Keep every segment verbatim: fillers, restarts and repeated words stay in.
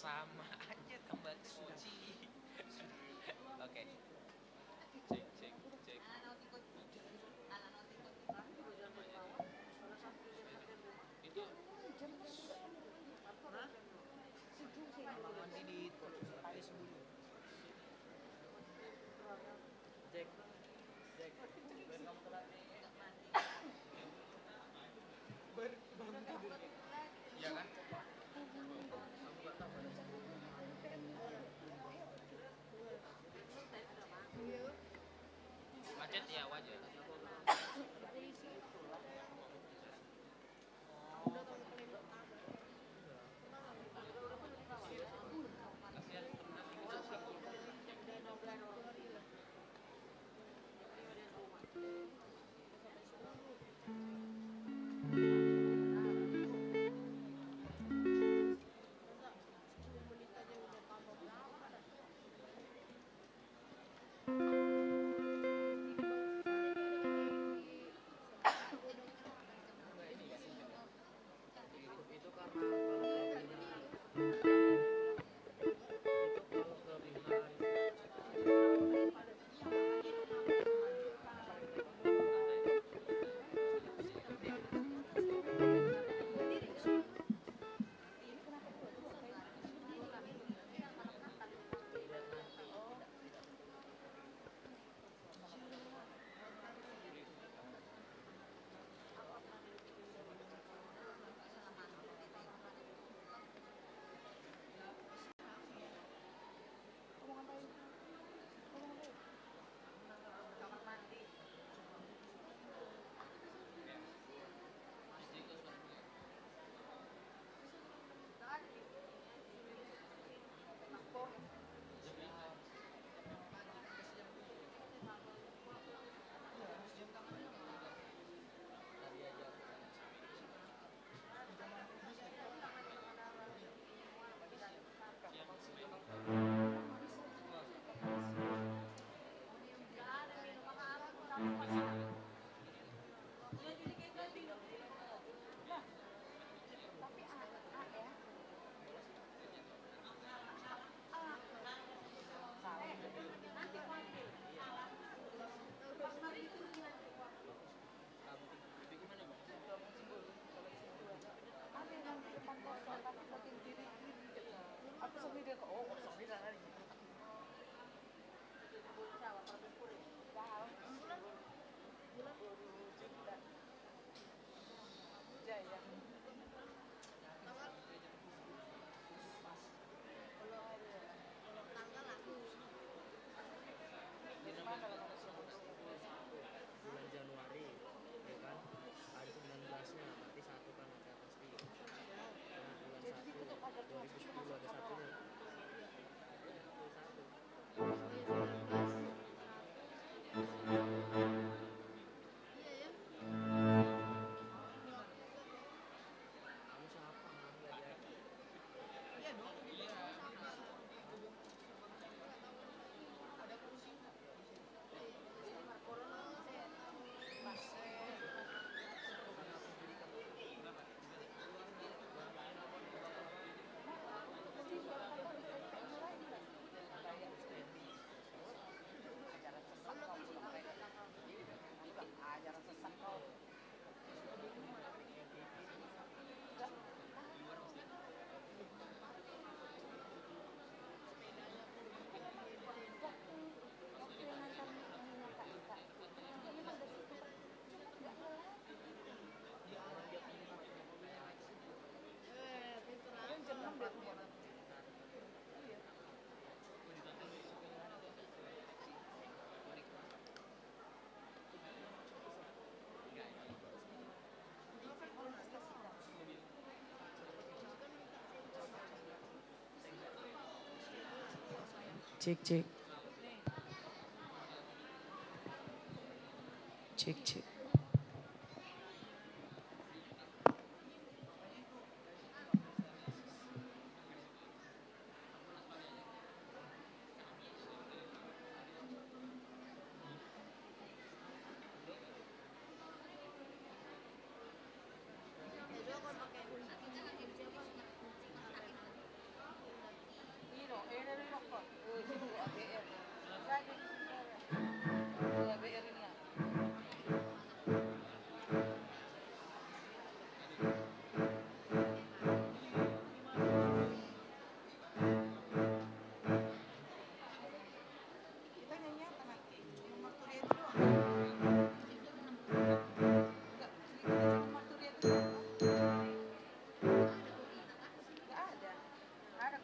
Sama aja tambah suci. Oke. Cek, cek, cek. Itu. Hah? Kamar mandi di itu, lantai sepuluh. Jack, Jack, Jack, baru kamu telat nih. Baru, baru tidur. Iya kan? Macet ya, wajar. Bulan Januari, ya kan? Hari sembilan belasnya, berarti satu kan, ada pasti. Bulan satu, dua ribu sepuluh ada satu nih. Satu. Cek, cek. Cek, cek.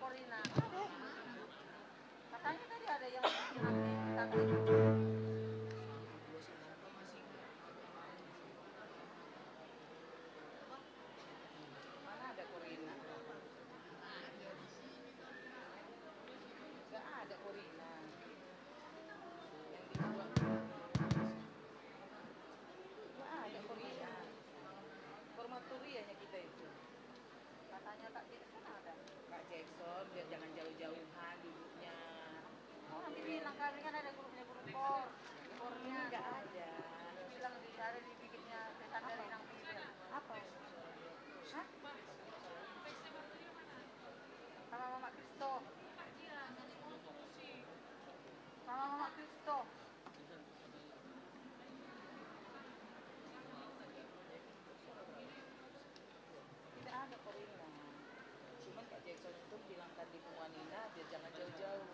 Katanya tadi ada yang bilang, tapi mana ada Corina? Nggak ada Corina. Yang dijual. Nggak ada Corina. Formaturia nya kita itu. Katanya Kak Jackson ada. Kak Jackson, biar jangan jauh-jauhan duduknya. Oh, nanti di Langkawi kan ada grupnya, grup kor. Kornya. Nggak ada. Bilang di, ada dibikinnya, pesan dari Nang Fidel. Apa? Hah? Sama Mama Kristo. Sama Mama Kristo. Tidak ada Corina. Cuman Kak Jackson itu bilangkan di Muanina, biar jangan jauh-jauh.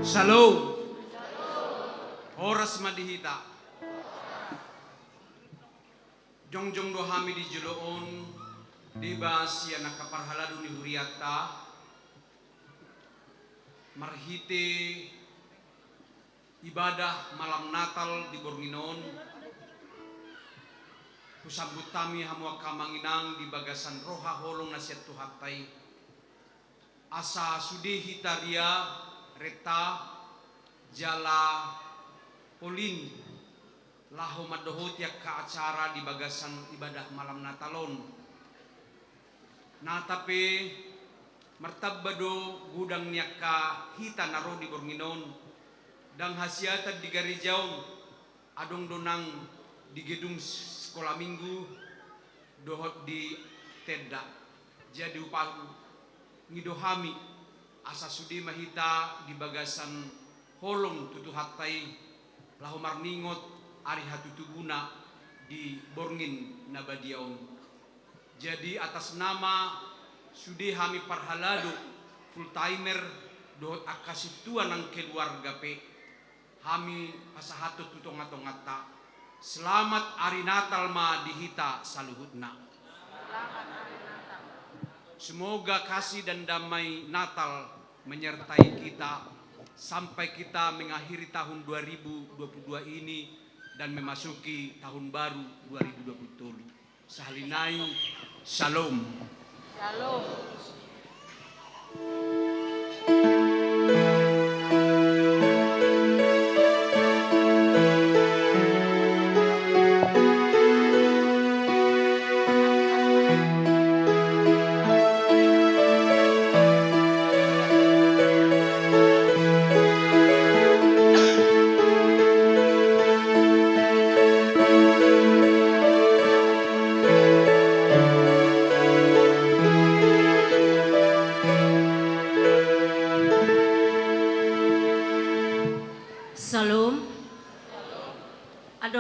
Shalom. Horas ma di hita. Jongjong do hami di jolo on, deba sian angka parhalado ni hurianta, marhite ibadah malam Natal di borngin on, husambut hami hamu angka amang inang di bagasan roha holong na sian Tuhanta i. Asa sude hita ria, renta, jala polin, laho mandohoti angka acara di bagasan ibadah malam Natal on. Nata pe martamba do godang ni angka hita na ro di borngin on, ndang hasiatan di gareja on, adong do nang di gedung sekolah minggu, dohot di tenda. Jadi hupangido hami, asa sude ma hita di bagasan holong tu Tuhanta i, laho marningot ari hatutubuna di borngin na badia on. Jadi atas nama sude hami parhalado, full timer, dohot angka sintua nang keluarga pe, hami pasahathon tu tongatonganta. Selamat Ari Natal ma di hita saluhutna. Semoga kasih dan damai Natal menyertai kita sampai kita mengakhiri tahun dua ribu dua puluh dua ini dan memasuki tahun baru dua ribu dua puluh tolu. Sahali nai, shalom. Shalom.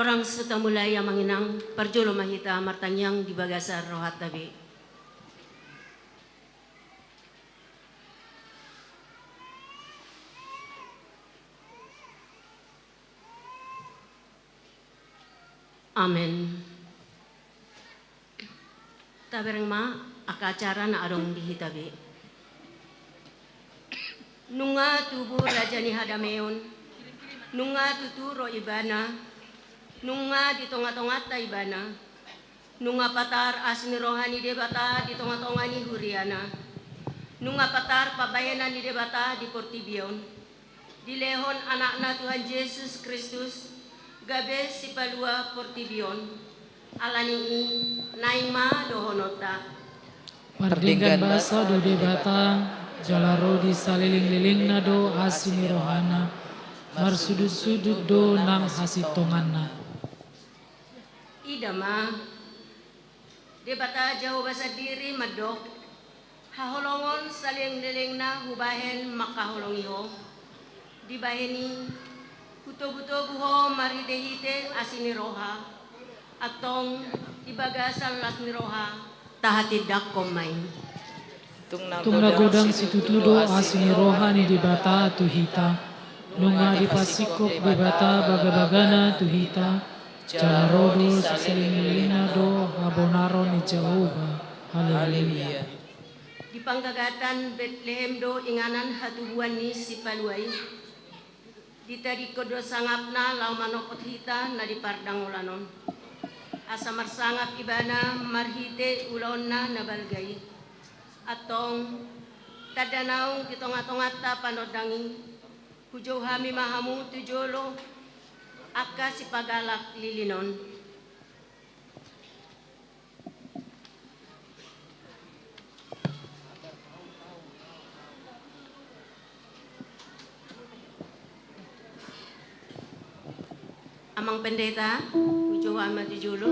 Langsung tamulai, amang inang, parjolo ma hita martangiang di bagasan rohanta be. Amen. Tabereng ma angka acara na adong di hita be. Nunga tubu Raja ni hadameon, nunga tutu ro Ibana, nunga di tongatonganta Ibana, nunga patar asi ni roha ni Debata di tongatonga ni huriana, nunga patar pambahenan ni Debata di portibi on. Dilehon Anakna Tuhan Jesus Kristus gabe sipalua portibi on. Ala ni i, naeng ma dohononta: Pardenggan basa do Debata, jala ro di salelenglelengna do asi ni rohana, marsudutsudut do nang hasintonganna. Ida ma, Debata Jahowa sandiri mandok: Haholongon salelenglelengna hubahen mangkaholongi ho. Dibahen i, hutobutobu ho marhitehite asi ni roha. Antong di bagasan las ni roha tahatindangkon ma i. Tung na godang situtu do asi ni roha ni Debata tu hita, nunga dipasingkop Debata bagabagana tu hita, jala ro do salelenglelengna do habonaron ni Jahowa. Haleluya. Di panggagatan Betlehem do inganan hatubuan ni Sipalua i. Ditadingkon do sangapna laho manopot hita na di pardangolan on, asa marsangap Ibana marhite ulaonna na balga i. Antong, tanda naung di tongatonganta panondang i, hujou hami ma hamu tu jolo, angka sipagalak lilin on. Amang Pendeta, hujou hami ma tu jolo.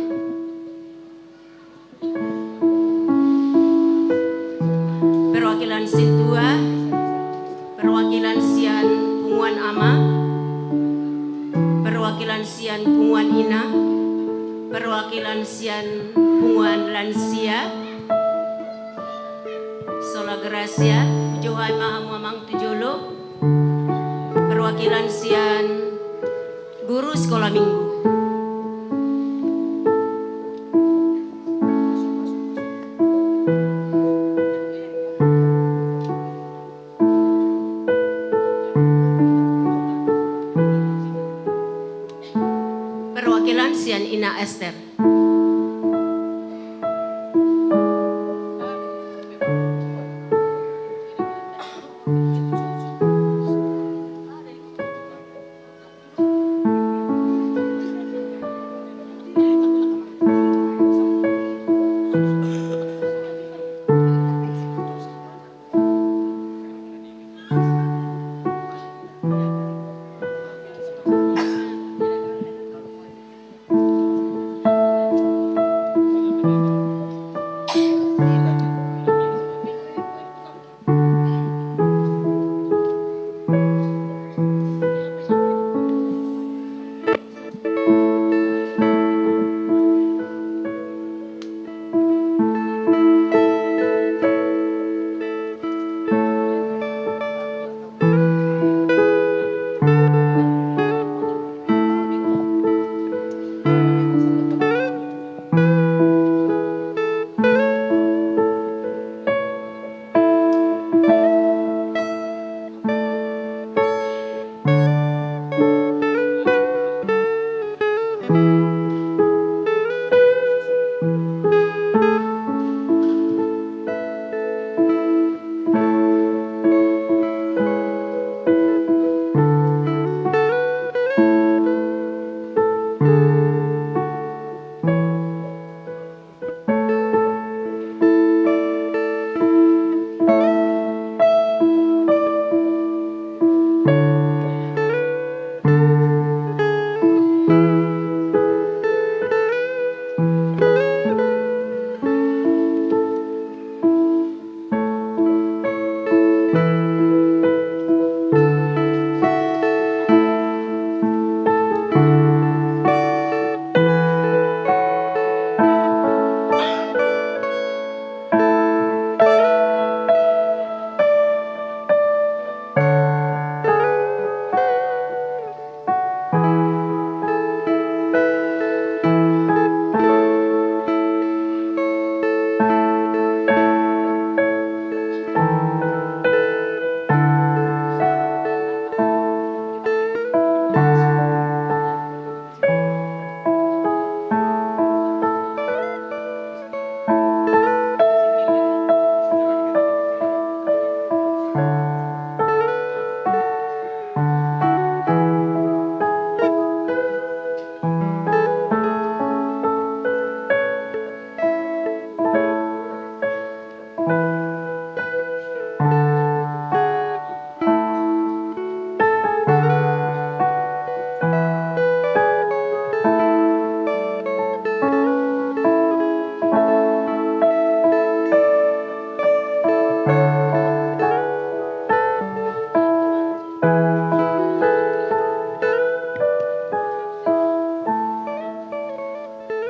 Perwakilan sintua, perwakilan sian punguan ama, perwakilan sian punguan ina, perwakilan sian punguan lansia. Sola Gracia, hujou hami ma hamu amang tu jolo. Perwakilan sian guru sekolah minggu. Perwakilan sian Ina Ester.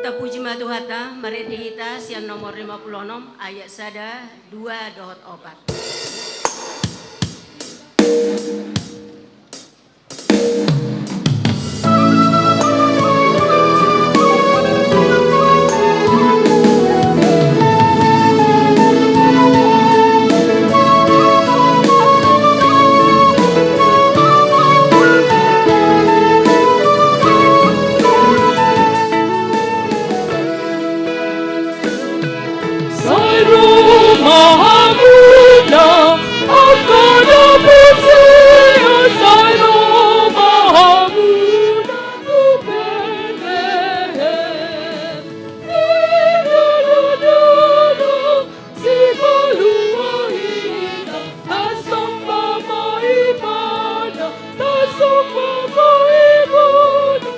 Puji ma Tuhanta, marende hita sian nomor lima puluh enam, ayat sada, dua dohot opat. Sai ro ma hamuna, angka na porsea, sai ro ma hamuna tu Betlehem. Di na dodana sipalua hita, tasomba ma Ibana, tasomba ma Ibana.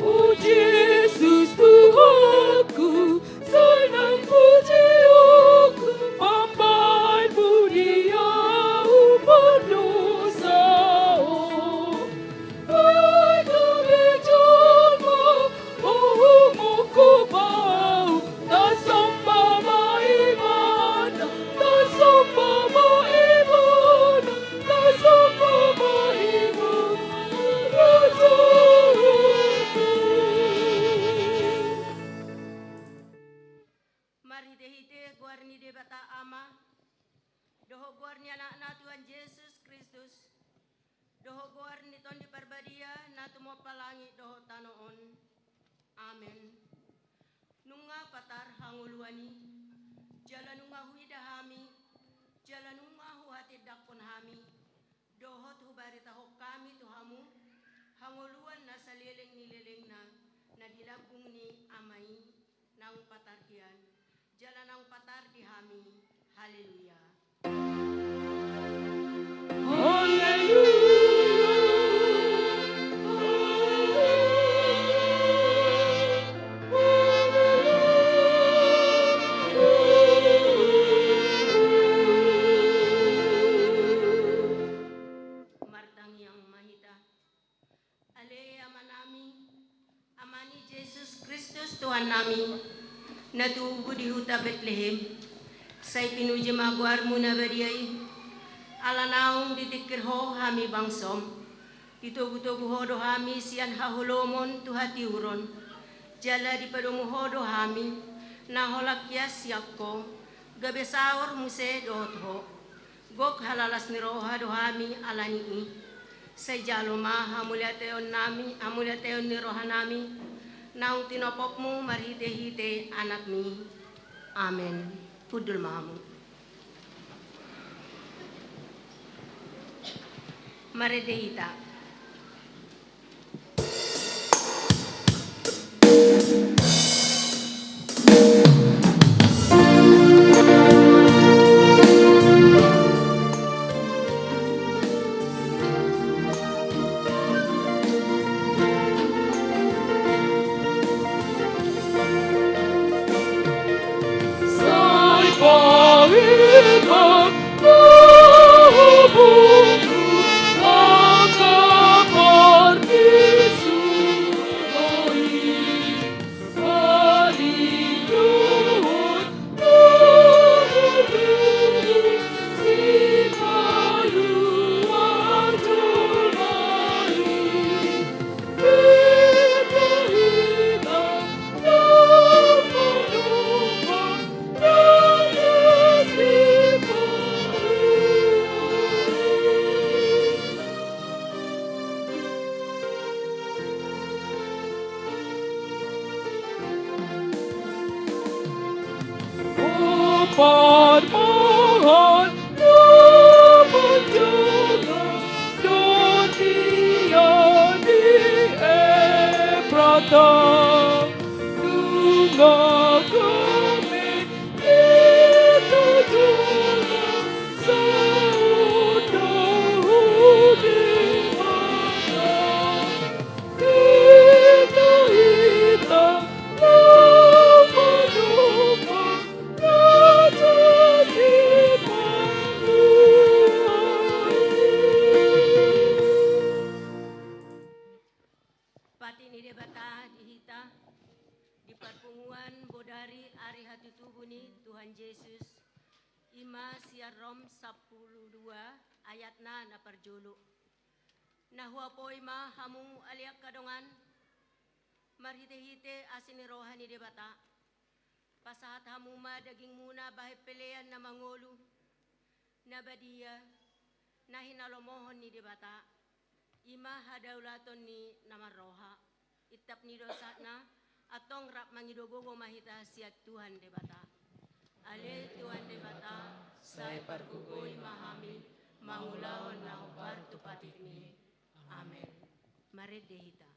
O Jesus Tuhanku, sai nang pujianku, pambahenmu di ahu pardosa on. Ai gabe jolma, huhumongkop ahu, tasomba ma Ibana, tasomba ma Ibana, tasomba ma Ibana, raja on. Marhitehite goar ni Debata Ama, dohot goar ni Anakna Tuhan Jesus Kristus, dohot goar ni Tondi Parbadia na tumompa langit dohot tano on. Amen. Nunga patar hangoluan i, jala nunga huida hami, jala nunga huhatindanghon hami, dohot hubaritahon hami tu hamu hangoluan na saleleng ni lelengna, na di lambung ni Ama i, naung patar hian, jala naung patar di hami. Haleluya. Haleluya. Haleluya. Haleluya. Martangiang ma hita. Ale Amanami, Ama ni Jesus Kristus Tuhannami, na tubu di huta Betlehem, sai pinuji ma goarmu na badia i, ala naung ditingkir ho hami bangsom, ditogutogu ho do hami sian haholomon tu hatiuron, jala dipadomu ho do hami, na holan hian sian ho, gabe saor muse dohot ho. Gok halalas ni roha do hami ala ni i. Sai jalo ma hamuliateonnami, hamuliateon ni rohanami, naung tinopopmu marhitehite Anakmi. Amen. Hundul ma hamu. Marende hita. Sai paima na hubu Tuhan Jesus, i ma sian Rom sampulu dua ayatna na parjolo. Na huapoi ma hamu ale angka dongan, marhitehite asi ni roha ni Debata, pasahat hamu ma dagingmuna bahen pelean na mangolu, na badia, na hinalomohon ni Debata, i ma hadaulaton ni na marroha. Itap ni dosana, antong rap mangido gogo ma hita sian Tuhan Debata. Ale Tuhan Debata, sai pargogoi ma hami mangulahon na hombar tu patikmi. Amen. Marende hita.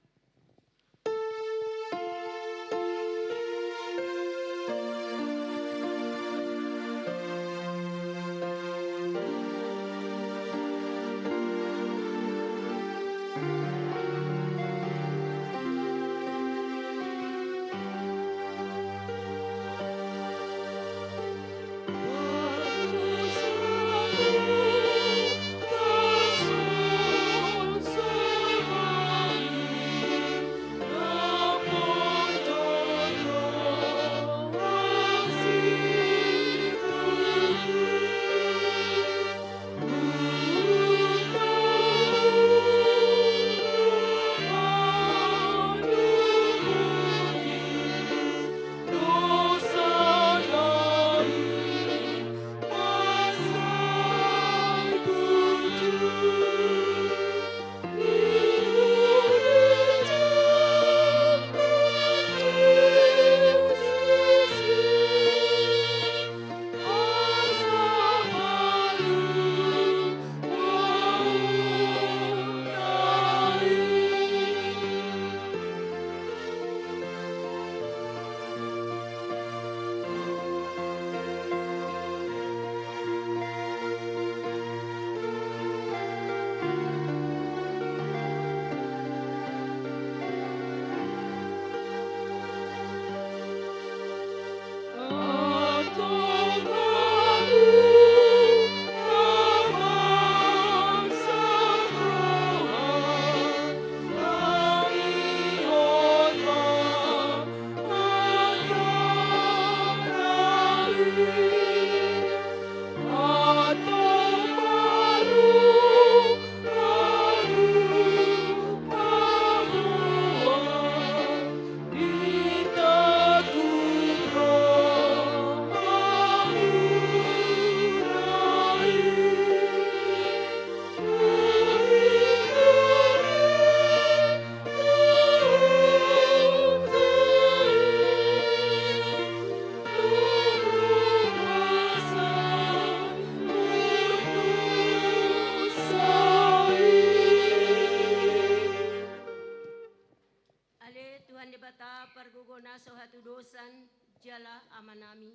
Ale Tuhan Debata, pargogo na so hatudosan, jala Amanami.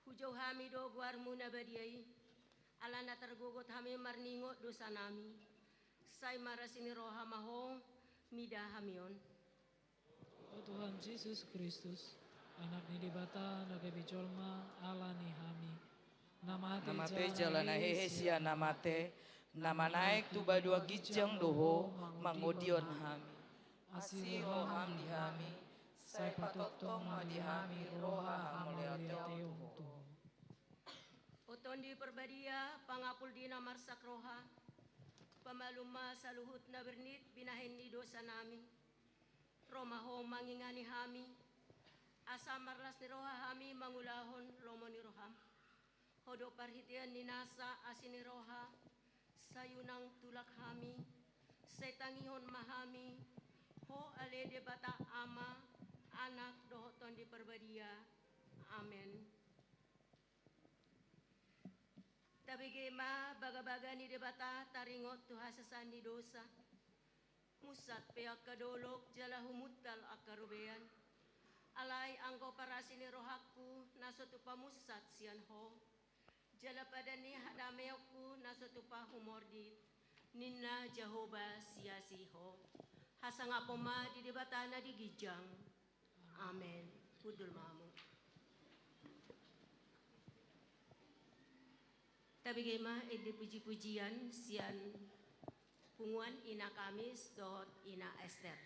Hujou hami do goarmu na badia i, ala na targogot hami marningot dosanami. Sai marasi ni roha ma ho mida hami on. O Tuhan Jesus Kristus, Anak ni Debata na gabe jolma ala ni hami, na mate jala na hehe sian na mate, na manaek tu banua ginjang do ho mangodihon hami. Asi ho Ham di hami, sai patongtong ma di hami roha hamauliateon tu Ho. O Tondi Parbadia, pangapul di na marsak roha, pamalum ma saluhut na bernit binahen ni dosanami. Ro ma Ho mangingani hami, asa marlas ni roha hami mangulahon lomo ni roham. Ho do parhitean ni nasa asi ni roha, sai unang tulak hami, sai tangihon ma hami, Ho ale Debata Ama, Anak dohot Tondi Parbadia. Amen. Tabege ma bagabaga ni Debata taringot tu hasesaan ni dosa. Munsat pe angka dolok jala humuntal angka robean. Alai anggo parasi ni rohangku na so tupa munsat sian Ho, jala padan ni hadameonku na so tupa humordit, ninna Jahowa siasi Ho. Hasangapon ma di Debata na di ginjang. Amen. Hundul ma hamu. Tabege ma ende puji-pujian sian punguan Ina Kamis dohot Ina Ester.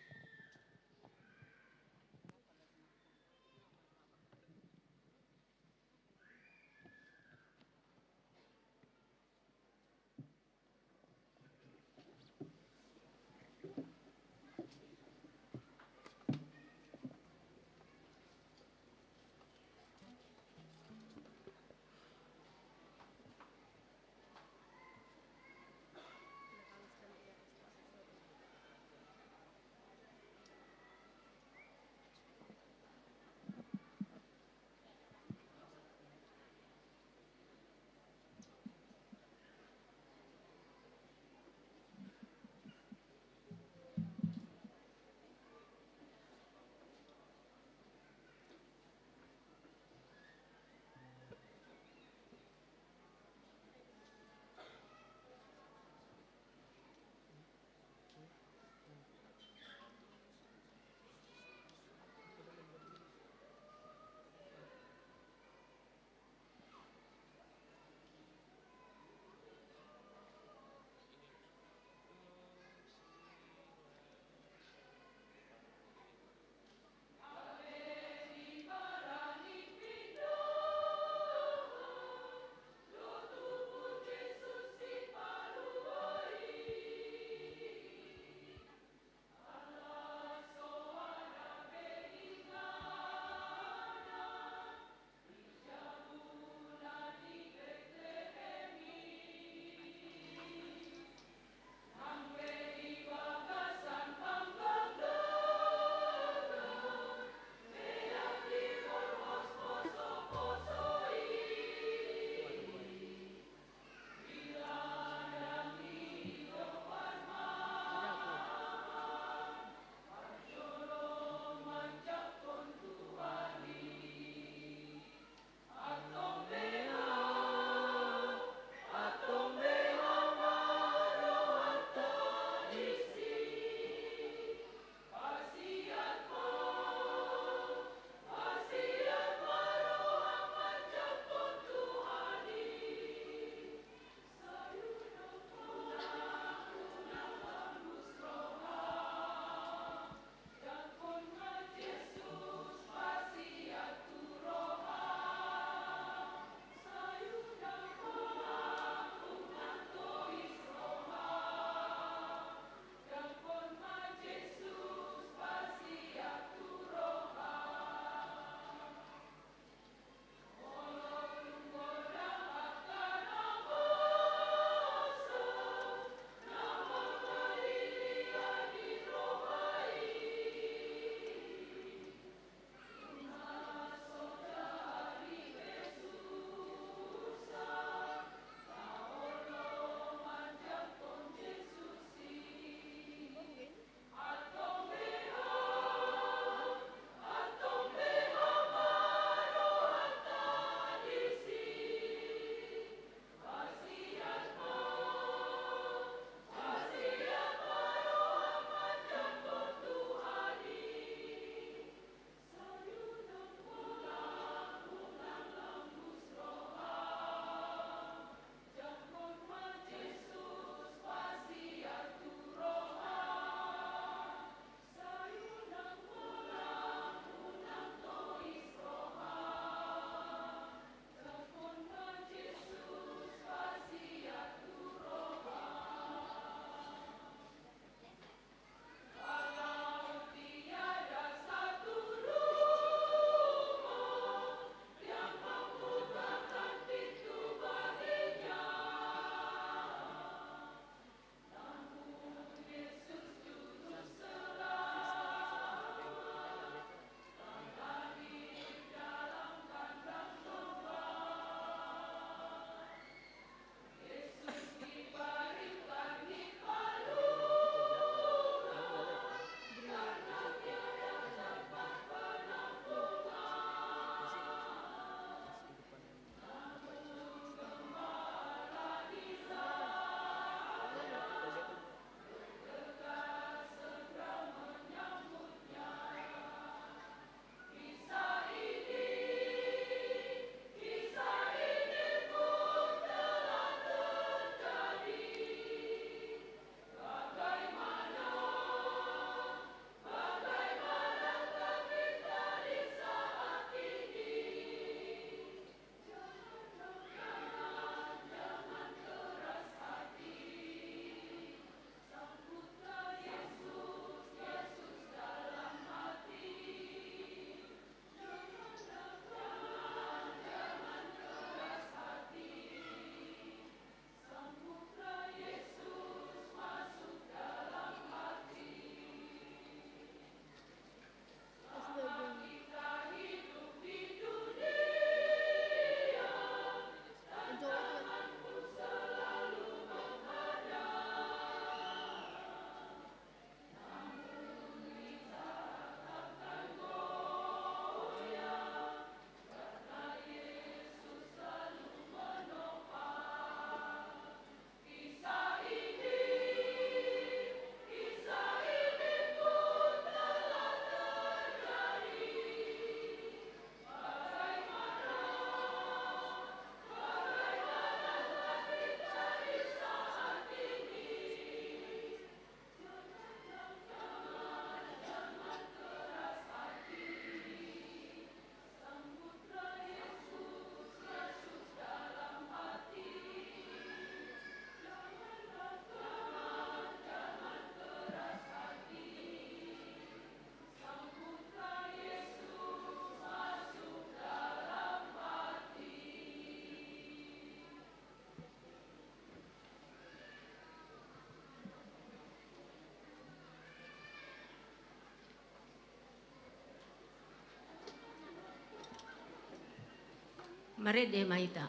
Marende ma hita.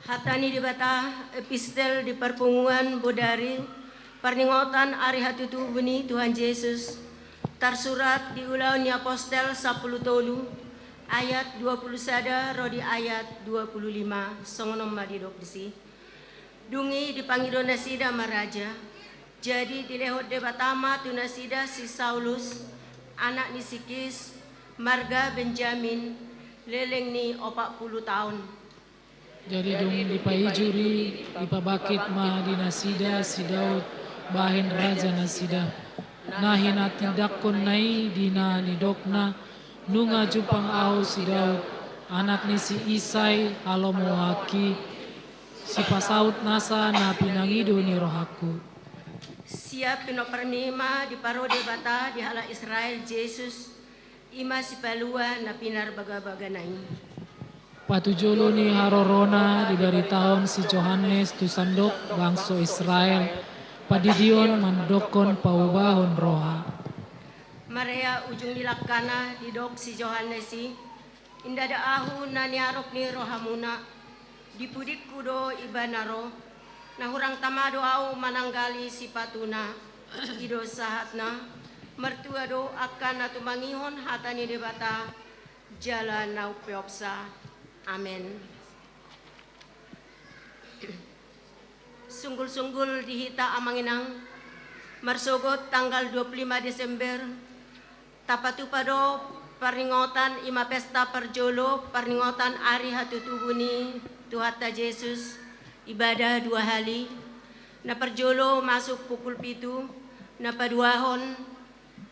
Hata ni Debata, epistel di parpunguan bodari, parningotan ari hatutubu ni Tuhan Jesus, tarsurat di Ulaon ni Apostel sampulu tolu, ayat dua pulu sada ro di ayat dua pulu lima, songon on ma didok disi. Dung i dipangido nasida ma raja. Jadi dilehon Debata ma tu nasida si Saulus, anak ni si Kis, marga Benjamin, leleng ni opat pulu taon. Jadi dung dipaijur i, dipabangkit ma di nasida si Daud bahen raja nasida. Na hinatindangkonna i di na nidokna, nunga jumpang ahu si Daud, anak ni si Isai, halomoanki, sipasaut nasa na pinangido ni rohangku. Sian pinomparmi ma diparo Debata di halak Israel Jesus, i ma sipalua na pinarbagabagana i. Patujolo ni harorona dibaritahon si Johannes tu sandok bangso Israel, pandidion mandokkon paubahon roha. Marea ujung ni langkana didok si Johannes i, ndada ahu na niarop ni rohamuna, di pudingku do ibana ro, na hurang tama do ahu mananggali sipatuna, i do sahatna, martua do angka na tumangihon hata ni Debata, jala na umpeopsa. Amen. Sunggul-sunggul di hita amang inang, marsogot tanggal dua pulu lima Desember, tapatupa do parningotan i ma pesta parjolo, parningotan ari hatutubu ni Tuhanta Jesus, ibadah dua hali, na parjolo masuk pukul pitu, na paduahon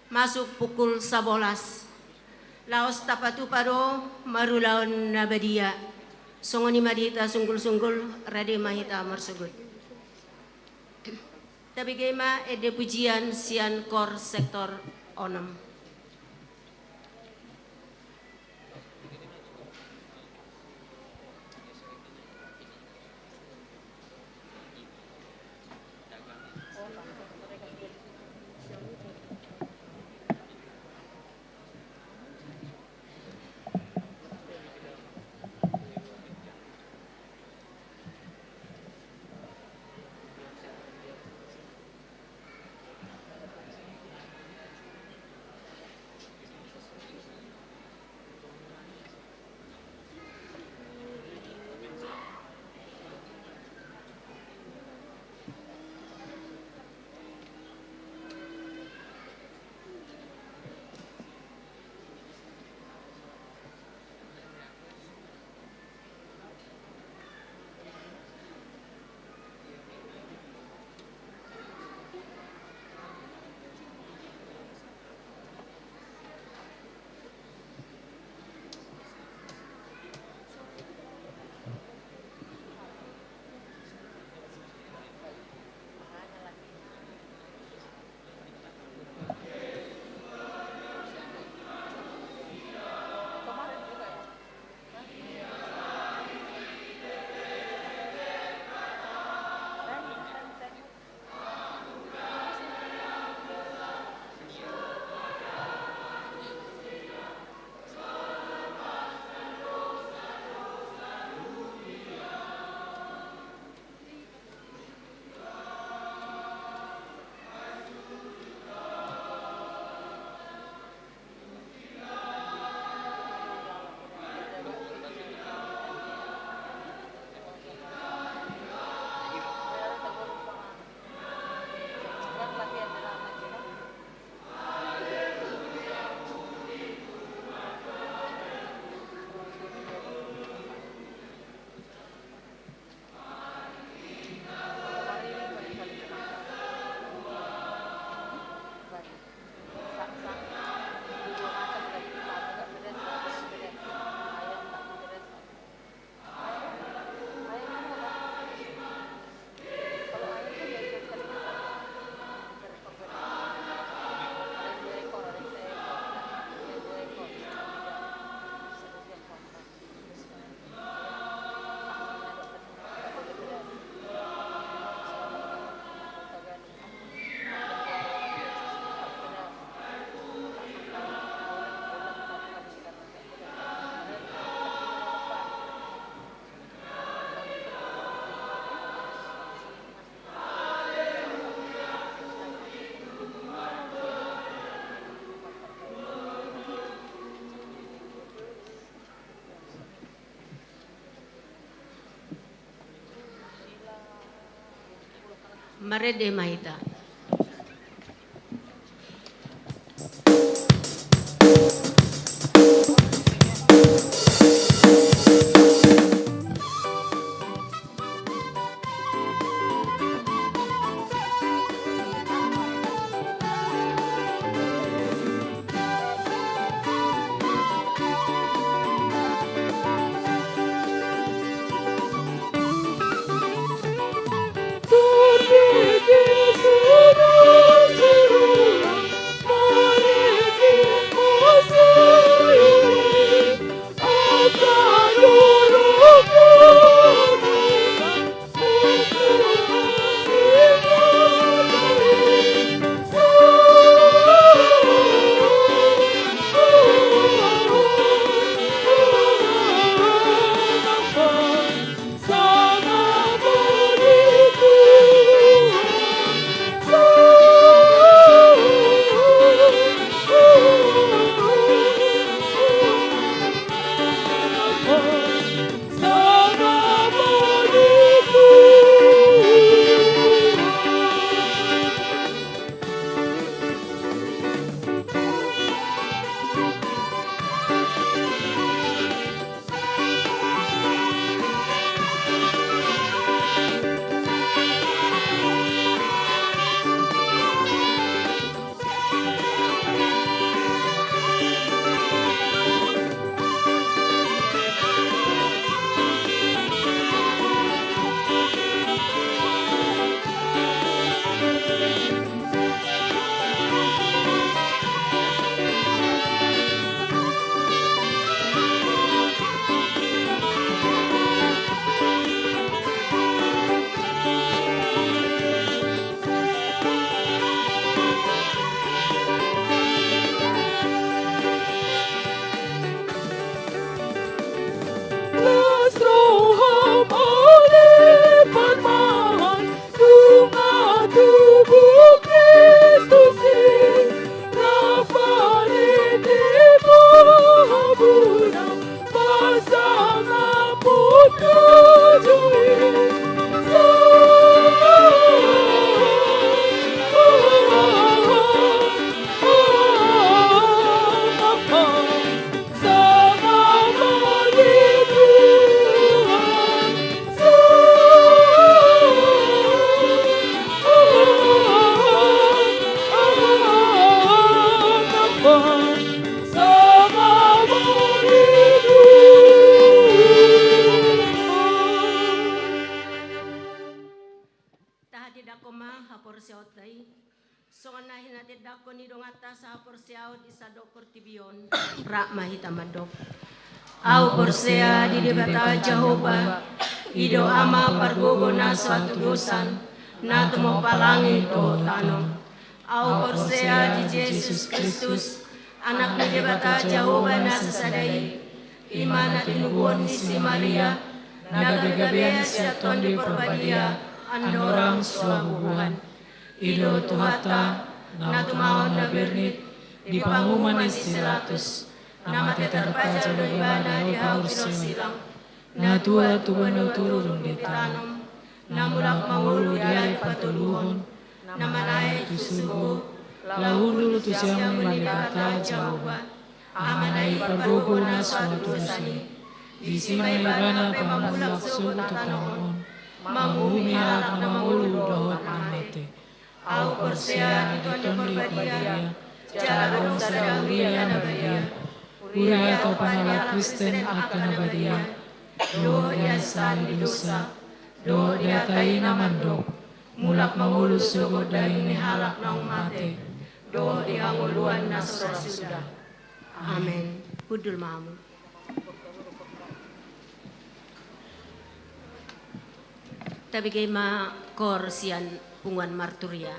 masuk pukul sabolas. Laos tapatupa do marulaon na badia. Songon i ma di hita sunggul-sunggul, rade ma hita marsogot. Tabege ma ende pujian sian kor sektor onom. Marende ma hita. Tahatindangkon ma haporseaonta i. Songon na hinatindangkon ni donganta sahaporseaon di sandok portibi on, rap ma hita mandok. Ahu porsea di Debata Jahowa, i do Ama pargogo na so hatudosan, na tumompa langit dohot tano. Ahu porsea di Jesus Kristus, Anak ni Debata Jahowa na sasada i, i ma na tinubuhon ni si Maria, na gabe gabean sian Tondi Parbadia, andorang so haubuhan. I do Tuhanta, na tumangihon na bernit, di panguhuman ni si Pilatus, na mate tarpajal do Ibana di hau pinarsilang, na tua tubuan na turun di tano, na mulak mangolu di ari patoluhon, na manaek tu surgo, laho hundul tu siamun ni Debata Jahowa, Amana i pargogo na so hatudosan i. Disi ma Ibana pamulak sogot tu tano on, manguhumi halak na mangolu dohot na mate. Ahu porsea di Tondi Parbadia, jala adong sada huria na badia, huria topan halak Kristen angka na badia, dohot di hasesaan ni dosa, dohot di hata i na mandok, mulak mangolu sogot daging ni halak naung mate, dohot di hangoluan na so ra suda. Amen. Hundul ma hamu. Tabege ma koor sian punguan marturia.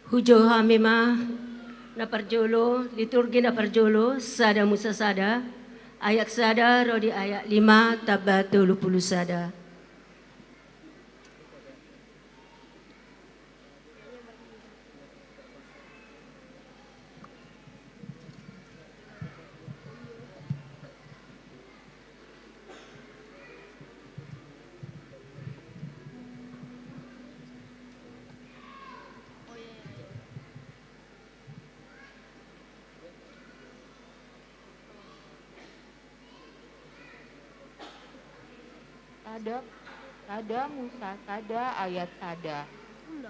Hujou hami ma na parjolo, liturgi na parjolo, Sada Musa sada, ayat sada ro di ayat lima tamba tolu pulu sada. Sada, Sada Musa sada ayat sada.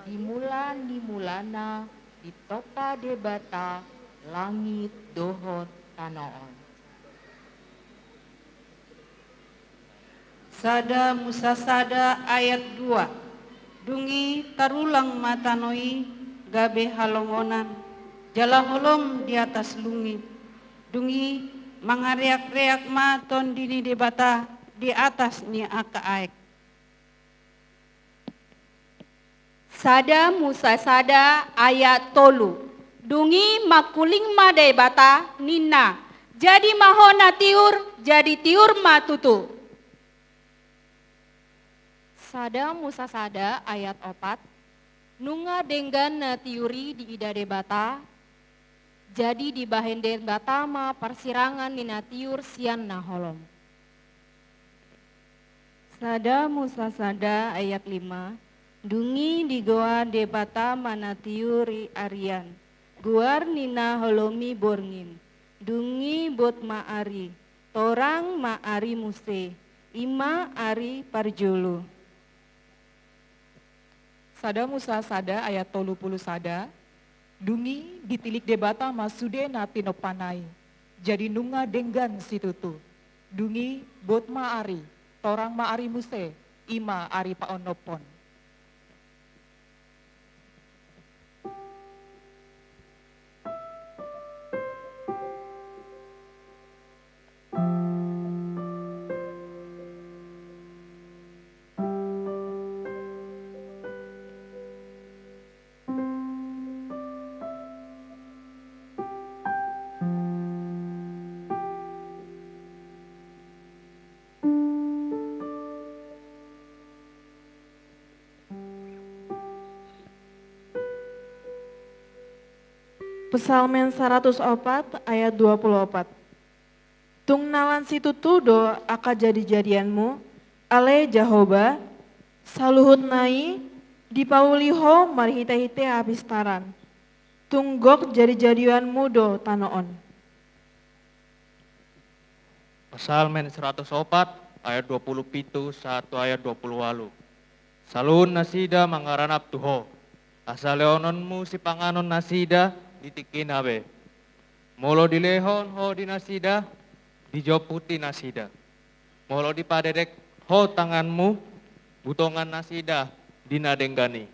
Di mula ni mulana ditompa Debata langit dohot tano on. Sada Musa sada ayat dua. Dung i tarulang ma tano i gabe halongonan, jala holom di atas lungit. Dung i mangareakreak ma Tondi ni Debata di atas ni angka aek. Sada Musa sada ayat tolu. Dung i mangkuling ma Debata, ninna, "Jadi ma ho na tiur," jadi tiur ma tutu. Sada Musa sada ayat opat. Nunga denggan na tiur i diida Debata, jadi dibahen Debata ma parsirangan ni na tiur sian na holom. Sada Musa sada ayat lima. Dung i digoar Debata ma na tiur i arian, goar ni na holom i borngin. Dung i bot ma ari, torang ma ari muse, i ma ari parjolo. Sada Musa sada ayat tolu pulu sada. Dung i ditilik Debata ma sude na tinompana i, jadi nunga denggan situtu. Dung i bot ma ari, torang ma ari muse, i ma ari paonomhon. Psalmen saratus opat ayat dua pulu opat. Tung nalan situtu do angka jadijadianmu, ale Jahowa, saluhutna i dipauli ho marhitehite hapistaran. Tung gok jadijadianmu do tano on. Psalmen saratus opat ayat dua pulu pitu sahat tu ayat dua pulu ualu. Saluhut nasida mangaranap tu ho, asa lehononmu sipanganon nasida di tingkina be. Molo dilehon ho di nasida, dijomputi nasida. Molo dipadedek ho tanganmu, butongan nasida di na denggan i.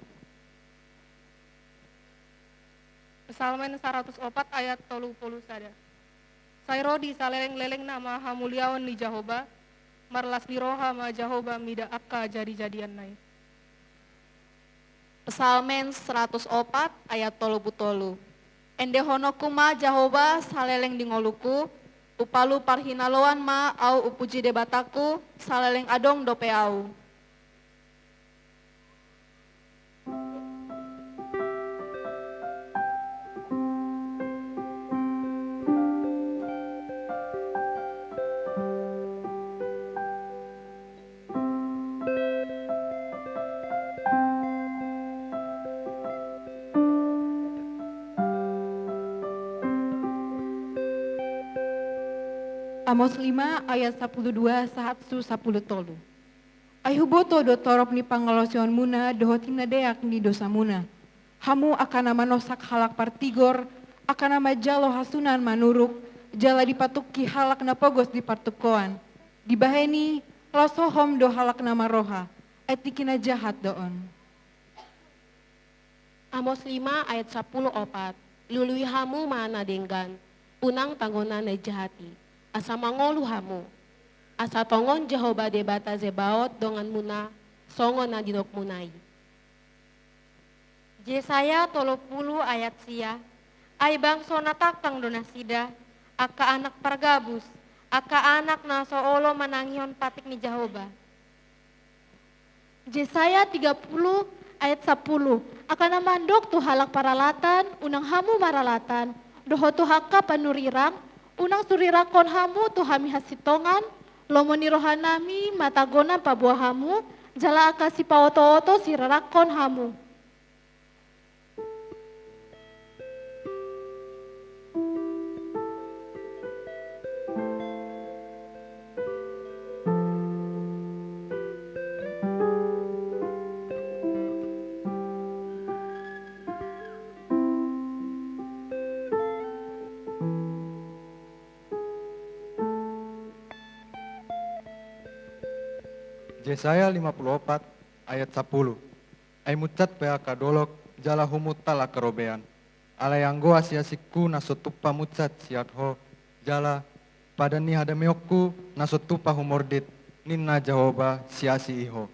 Psalmen saratus opat ayat tolu pulu sada. Sai ro di salelenglelengna ma hamuliaon ni Jahowa, marlas ni roha ma Jahowa mida angka jadijadianna i. Psalmen saratus opat ayat tolu pulu tolu. Endehononku ma Jahowa saleleng di ngolungku, upalu parhinaloan ma au upuji Debatangku, saleleng adong dope au. Amos lima ayat sapulu dua sahat tu sapulu tolu. Ai huboto do torop ni pangalaosionmuna dohot hinadeak ni dosamuna. Hamu angka na manosak halak partigor, angka na manjalo hasunan manuruk, jala dipatungki halak na pogos di partungkoan. Dibahen i, laos hohom do halak na marroha, ai tingki na jahat do on. Amos lima ayat sapulu opat. Lului hamu ma na denggan, unang tangona na jahat i, asa mangolu hamu. Asa tongon Jahowa Debata Zebaot donganmuna, songon na nidokmuna i. Jesaya tolu pulu ayat sia. Ai bangso na tangkang do nasida, angka anak pargabus, angka anak na so olo manangihon patik ni Jahowa. Jesaya tiga pulu ayat sapulu. Angka na mandok tu halak paralatan, unang hamu maralatan, dohot tu angka panurirang, unang surirangkon hamu tu hami hasintongan, lomo ni rohanami ma tagonan paboa hamu, jala angka sipaotooto sirarangkon hamu. Jesaya lima pulu opat ayat sapulu. Ai munsat pe angka dolok, jala humuntal angka robean. Alai anggo asiasingku na so tumpak munsat sian ho, jala padan ni hadameonku na so tumpak humordit, ninna Jahowa, siasi i ho.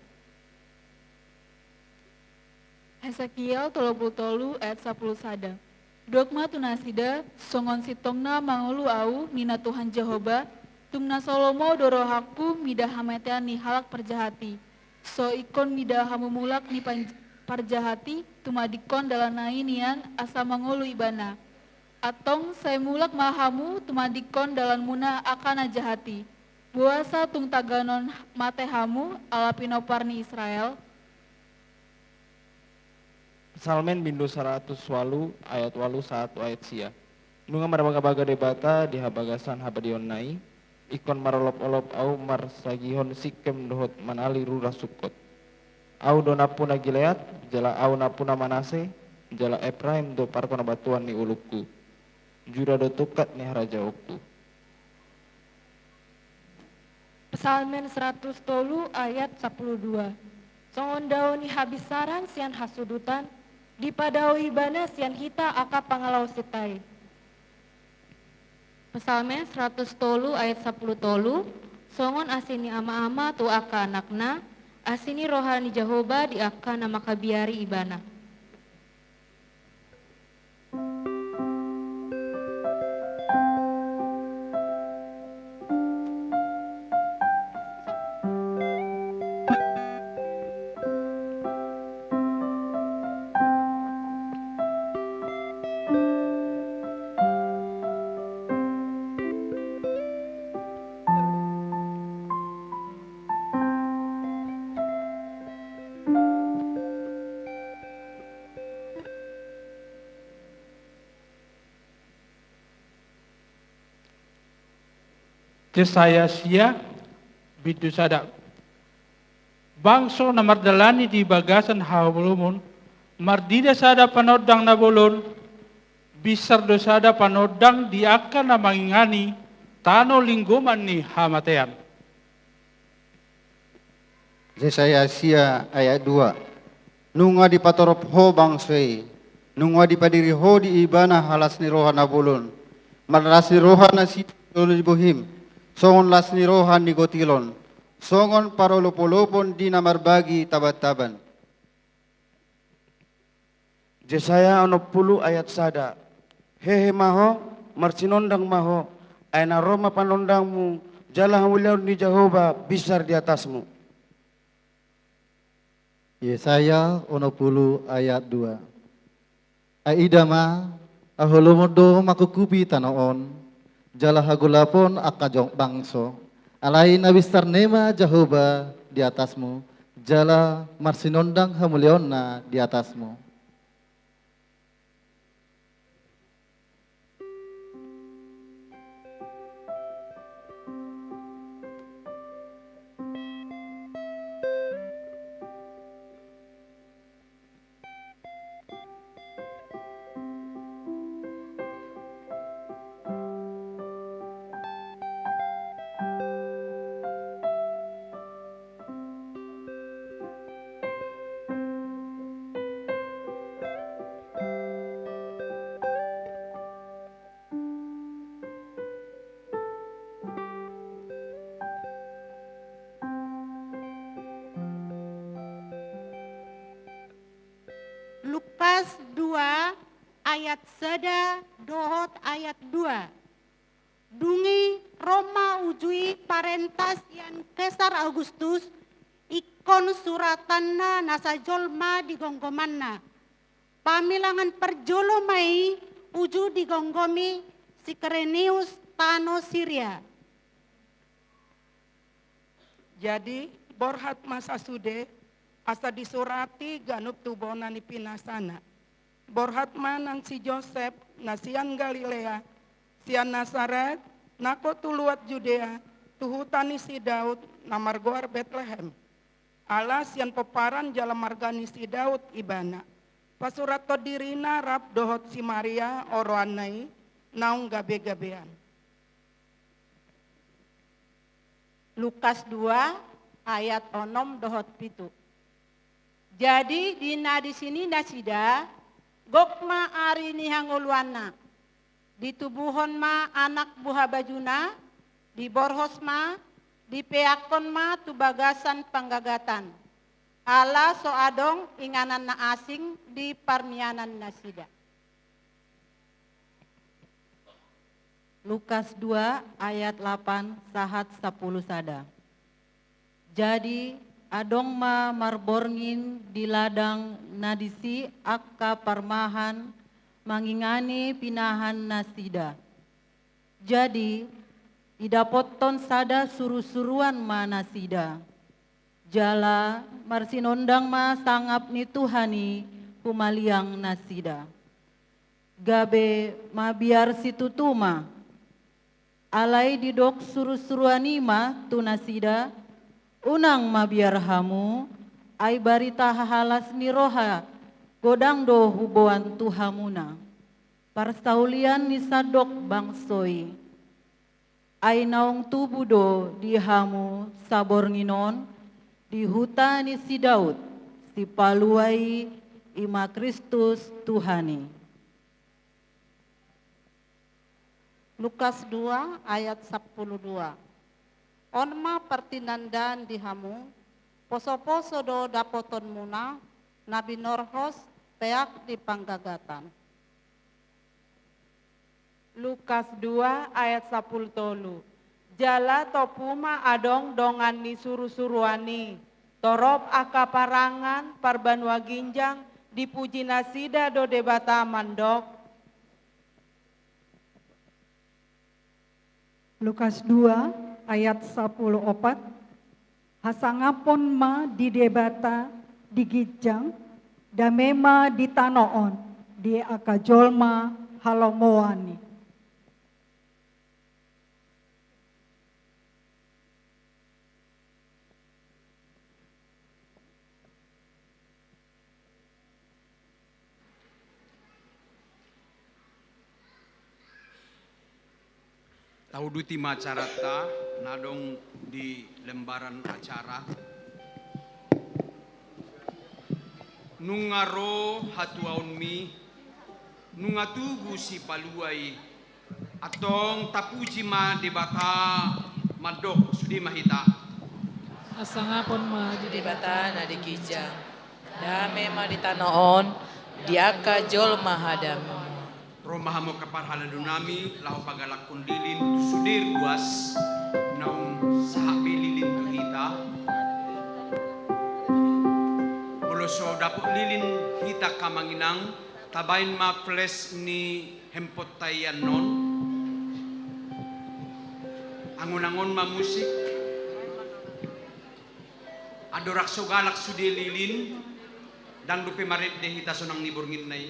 Hesekiel tolu pulu tolu ayat sapulu sada. Dok ma tu nasida, songon sintongna mangolu ahu, ninna Tuhan Jahowa, tung na so lomo do rohangku mida hamatean ni halak parjahat i. So ingkon mida hamu mulak ni panj-, parjahat i, tumandingkon dalanna i nian asa mangolu ibana. Antong sai mulak ma hamu tumandingkon dalanmuna angka na jahat i. Boasa tung taganon mate hamu, ala pinompar ni Israel? Psalmen bindu saratus ualu ayat ualu sahat tu ayat sia. Nunga marbagabaga Debata di habagasan habadiaonna i, ingkon marolopolop ahu marsagihon Sikem dohot manali rura Sukkot. Ahu do nampuna Gilead, jala ahu nampuna Manase, jala Epraim do parkon batuan ni ulungku. Juda do tungkat ni harajaonku. Psalmen saratus tolu ayat sapulu dua. Songon dao ni habinsaran sian hasudutan, dipadao ibana sian hita angka pangalaosinta i. Psalmen saratus tolu ayat sapulu tolu. Songon asi ni amaama tu angka anakna, asi ni roha ni Jahowa di angka na manghabiari ibana. Jesaya sia, bindu sada. Bangso na mardalani di bagasan haholomon, marnida sada panondang na bolon, binsar do sada panondang di angka na mangingani tano linggoman ni hamatean. Jesaya sia ayat dua. Nunga dipatorop ho bangso i, nunga dipadiri ho di ibana las ni roha na bolon, marlas ni roha na sian jolo ni bohim, songon las ni roha ni gotilon, songon parolopolopon di na marbagi tabantaban. Jesaya onom pulu ayat sada. Hehe ma ho, marsinondang ma ho, ai na ro ma panondangmu, jala hamuliaon ni Jahowa binsar di atasmu. Jesaya onom pulu ayat dua. Ai ida ma, haholomon do mangkukupi tano on, jala hagolapon angka jong bangso, alai na binsar ni ma Jahowa di atasmu, jala marsinondang hamuliaonna di atasmu. ayat sada dohot ayat dua. Dung i ro ma uju i parenta sian Kesar Augustus, ingkon suratanna na sajolma di gomgomanna. Pamilangan parjolo ma i uju digomgomi si Kirenius tano Siria. Jadi, borhat ma sasude, asa disurati ganup tu bona ni pinasana. Borhat ma nang si Josep, na sian Galilea, sian Nasaret, nangkok tu luat Judea, tu huta ni si Daud, na margoar Betlehem. Ala sian pomparan jala marga ni si Daud ibana. Pasurathon dirina rap dohot si Maria oroanna i, naung gabe-gabean. Lukas dua ayat onom dohot pitu. Jadi di na disi ni nasida, gok ma ari ni hangoluanna. Ditubuhon ma anak buhabajuna, diborhos ma, dipeakkon ma tu bagasan panggagatan. Ala so adong inganan na asing di parmianan nasida. Lukas dua ayat lapan sahat sapuluh sada. Jadi, adong ma marborngin di ladang na disi angka parmahan mangingani pinahan nasida. Jadi, idapothon sada surusuruan ma nasida. Jala marsinondang ma sangap ni Tuhan i humaliang nasida. Gabe mabiar situtu ma. Alai didok surusuruan i ma tu nasida, unang mabiar hamu, ai barita hahalas ni roha godang do huboan tu hamuna. Parsaulian ni sandok bangso i. Ai naung tubu do di hamu saborngin on di huta ni si Daud, si Palua i, i ma Kristus Tuhan i. Lukas dua ayat sapuluh dua. On ma partinandaan di hamu, posoposo do dapotonmuna, na binorhos peak di panggagatan. Lukas dua ayat sapuluh tolu. Jala tompu ma adong dongan ni surusuruan i, torop angka parangan parbanua ginjang, dipuji nasida do Debata mandok. Lukas dua ayat sapuluh opat. Hasangapon ma di Debata di ginjang, dame ma di tano on di angka jolma halomoan i. Tauduti ma acaranta na adong di lembaran acara. Nunga ro hatuaonmi, nunga tubu si Palua i, antong tapuji ma Debata mandok, sude ma hita. Hasangapon ma di Debata na di ginjang, dame ma di tano on di angka jolma hadameon. Ro ma hamu angka parhalado nami laho pagalakhon lilin tu sude ruas, naung sahat be lilin tu hita. Molo so dapot lilin hita angka amang inang, tabaen ma flash ni handphoneta i annon. Angon-angon ma musik. Andorang so galak sude lilin, ndang dope marende hita sonang ni borngin na i.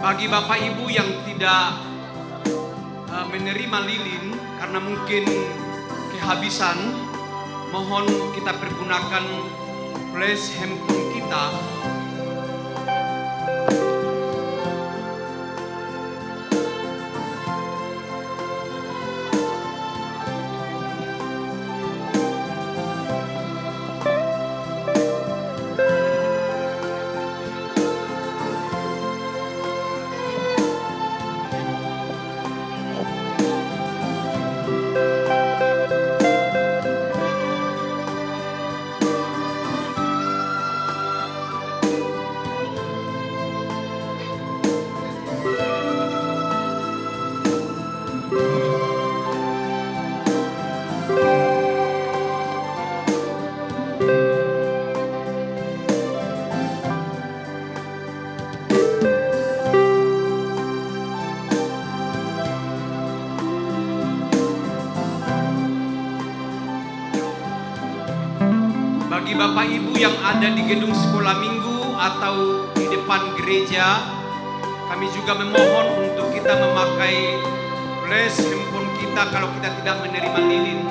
Bagi bapak ibu yang tidak, eh, menerima lilin karena mungkin kehabisan, mohon kita pergunakan flash handphone kita. Bapak Ibu yang ada di gedung sekolah minggu atau di depan gereja, kami juga memohon untuk kita memakai flash handphone kita kalau kita tidak menerima lilin.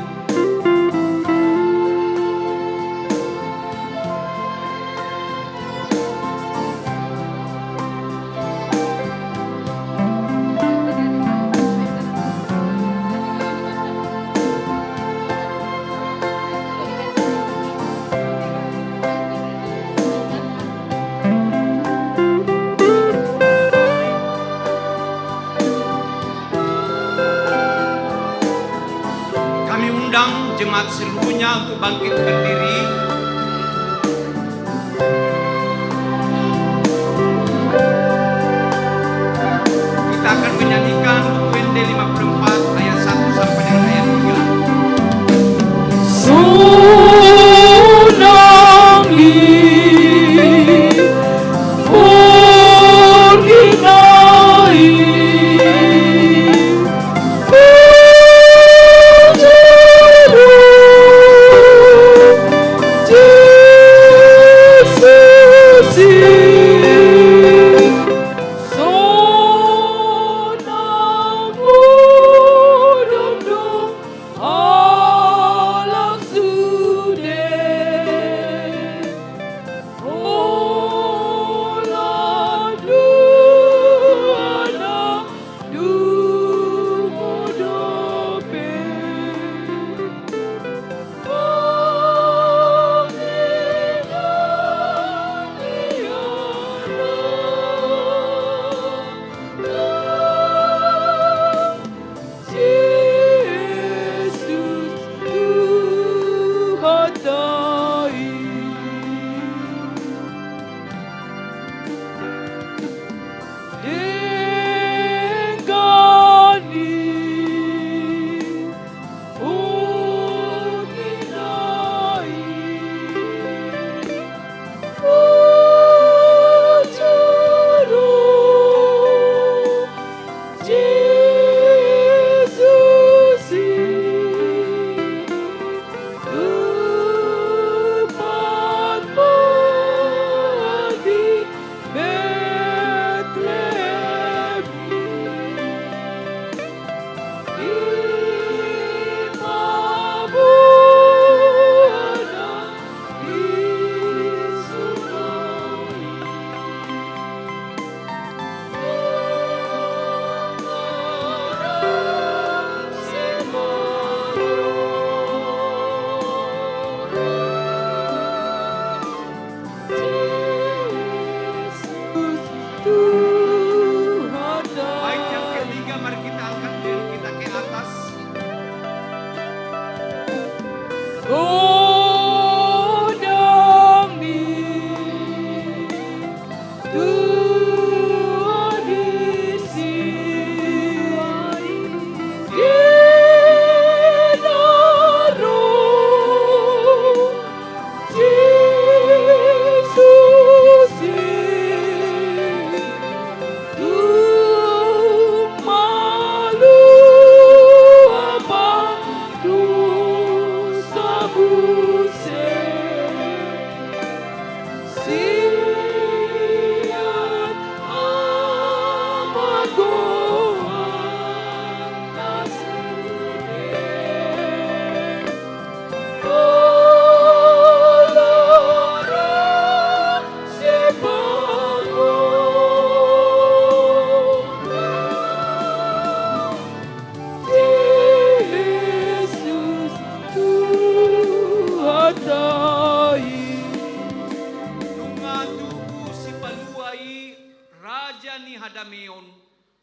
Kami undang jemaat seluruhnya untuk bangkit berdiri. Kita akan menyanyikan buku Ende lima puluh empat ayat satu sampai dengan ayat tiga. Sonang i, ori nai, Jesus i. Sonang godang do halak sude. Holan dua na dung dope. Baik, yang ketiga, mari kita angkat diri kita ke atas. Godang ni Tuhan i si. Di na ro Jesus i, tung maluap dosa muse. Sian Ama goar na sude. Nunga tubu Sipalua i, raja ni hadameon,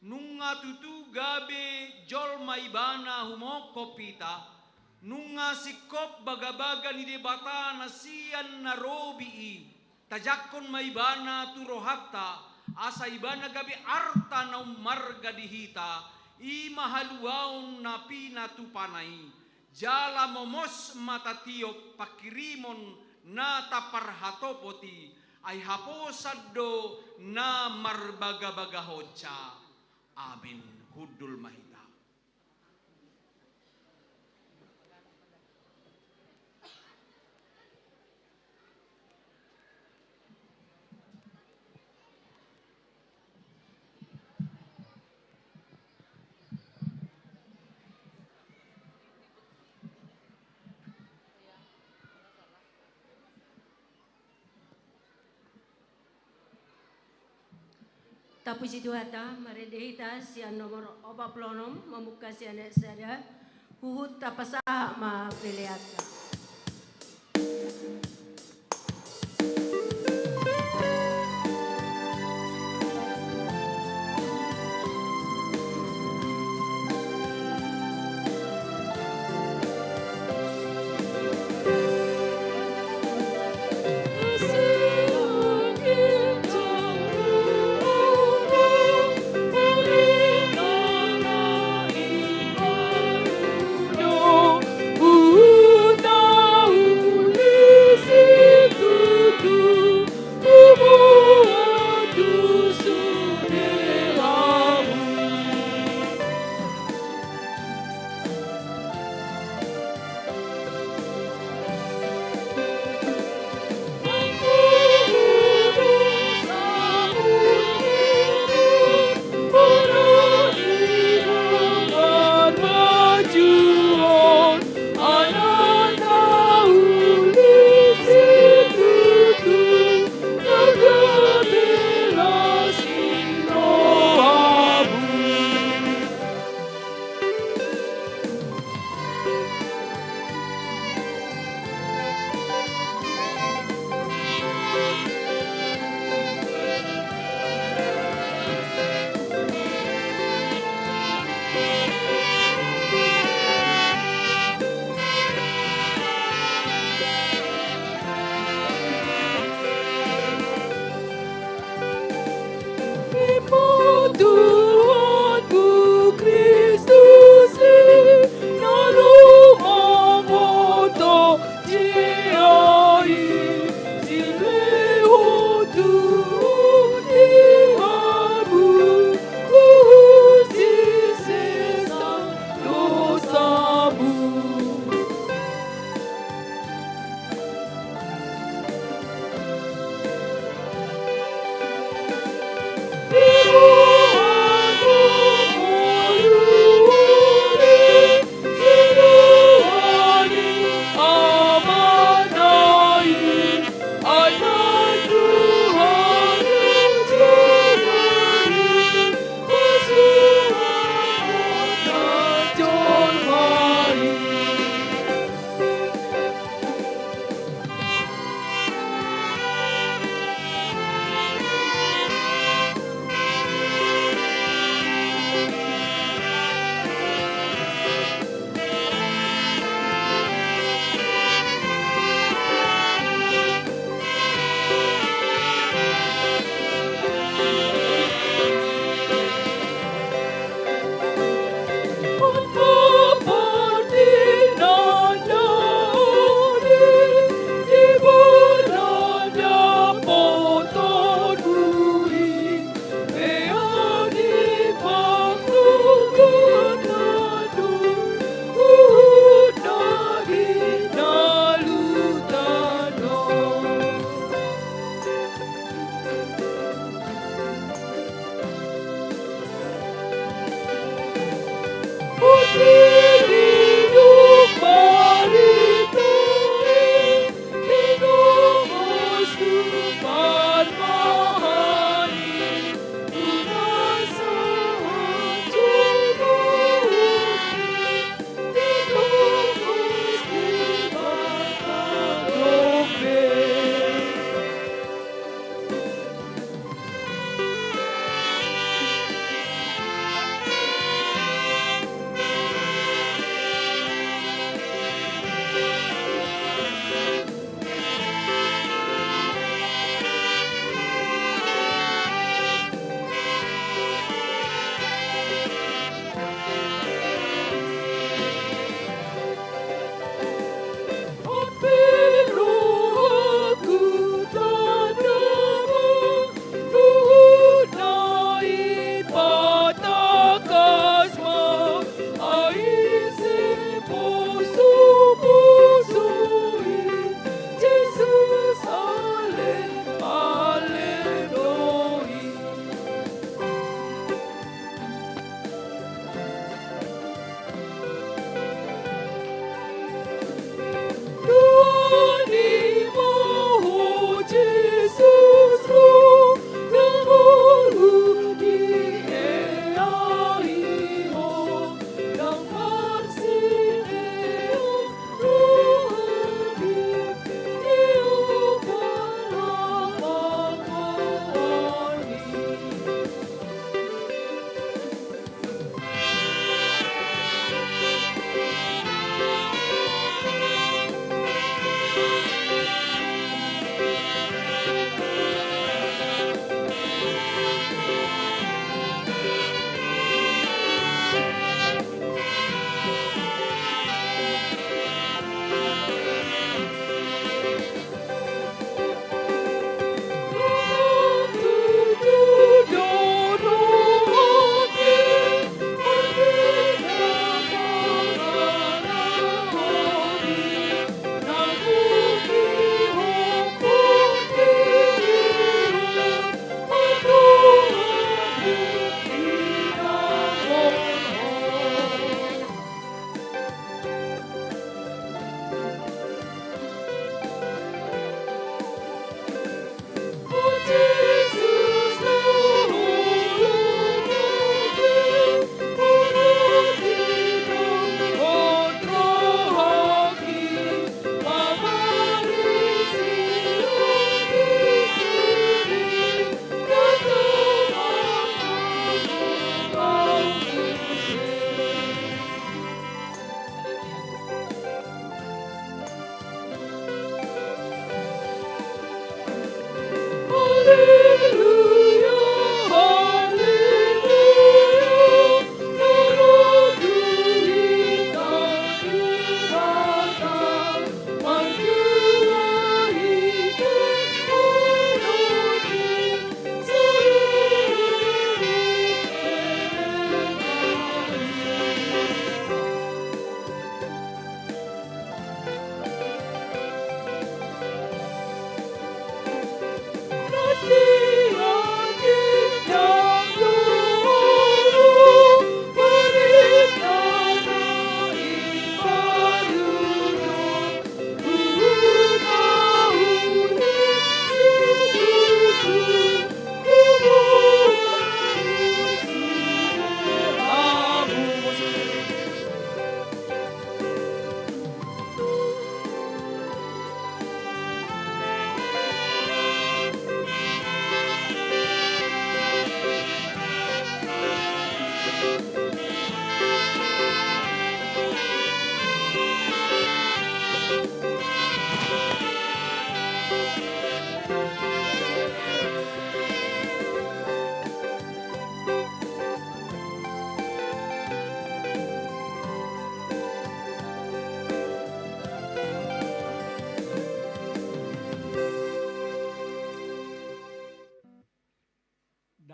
nunga tutu gabe jolma ibana humongkop hita, nunga singkop bagabaga ni Debata na sian na robi i, tajangkon ma ibana tu rohanta, asa ibana gabe arta na ummarga di hita, i ma haluaon na pinatupana i. Jala momos ma tatiop pangkirimon na taparhatopot i, ai haposan do na marbagabagahonsa. Amin. Hundul ma hita. Tapuji Tuhanta, marende hita sian nomor opat pulu onom, mamungka sian ayat sada, huhut tapasahat ma peleanta.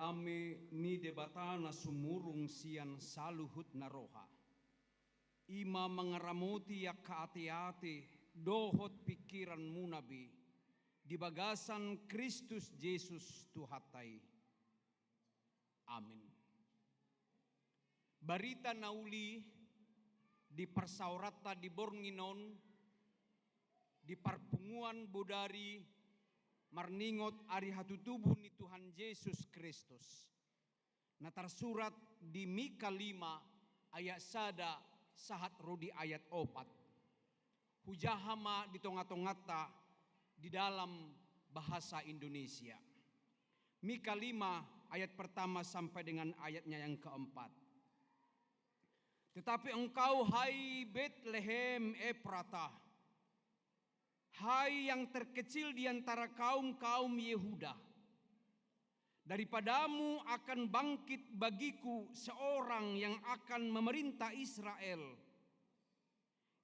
Dame ni Debata na sumurung sian saluhut na roha, i ma mangaramoti angka ateate dohot pingkiranmuna be di bagasan Kristus Jesus Tuhanta i. Amin. Barita na uli di parsaoranta di borngin on, di parpunguan bodari marningot ari hatutubu ni Tuhan Jesus Kristus, na tarsurat di Mika lima ayat sada sahat ro di ayat opat. Hujaha ma di tonga-tonganta di dalam bahasa Indonesia. Mika lima ayat pertama sampai dengan ayatnya yang keempat. Tetapi engkau, hai Betlehem Efrata, hai yang terkecil di antara kaum-kaum Yehuda, daripadamu akan bangkit bagiku seorang yang akan memerintah Israel,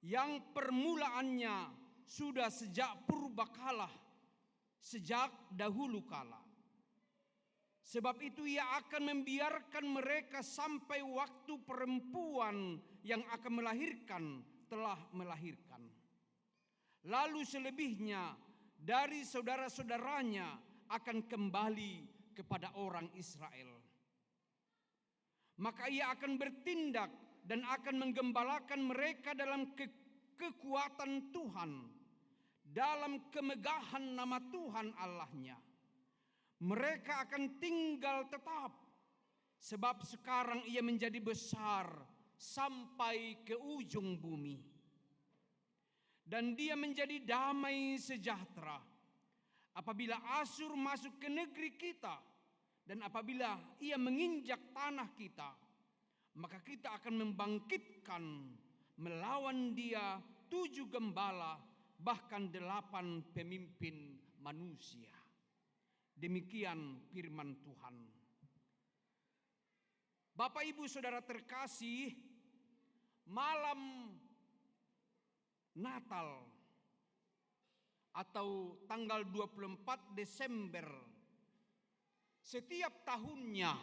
yang permulaannya sudah sejak purba kala, sejak dahulu kala. Sebab itu ia akan membiarkan mereka sampai waktu perempuan yang akan melahirkan telah melahirkan. Lalu selebihnya dari saudara-saudaranya akan kembali kepada orang Israel. Maka ia akan bertindak dan akan menggembalakan mereka dalam ke-, kekuatan Tuhan, dalam kemegahan nama Tuhan Allahnya. Mereka akan tinggal tetap, sebab sekarang ia menjadi besar sampai ke ujung bumi. Dan dia menjadi damai sejahtera. Apabila Asur masuk ke negeri kita, dan apabila ia menginjak tanah kita, maka kita akan membangkitkan melawan dia tujuh gembala, bahkan delapan pemimpin manusia. Demikian firman Tuhan. Bapak, Ibu, Saudara terkasih, malam Natal atau tanggal dua puluh empat Desember setiap tahunnya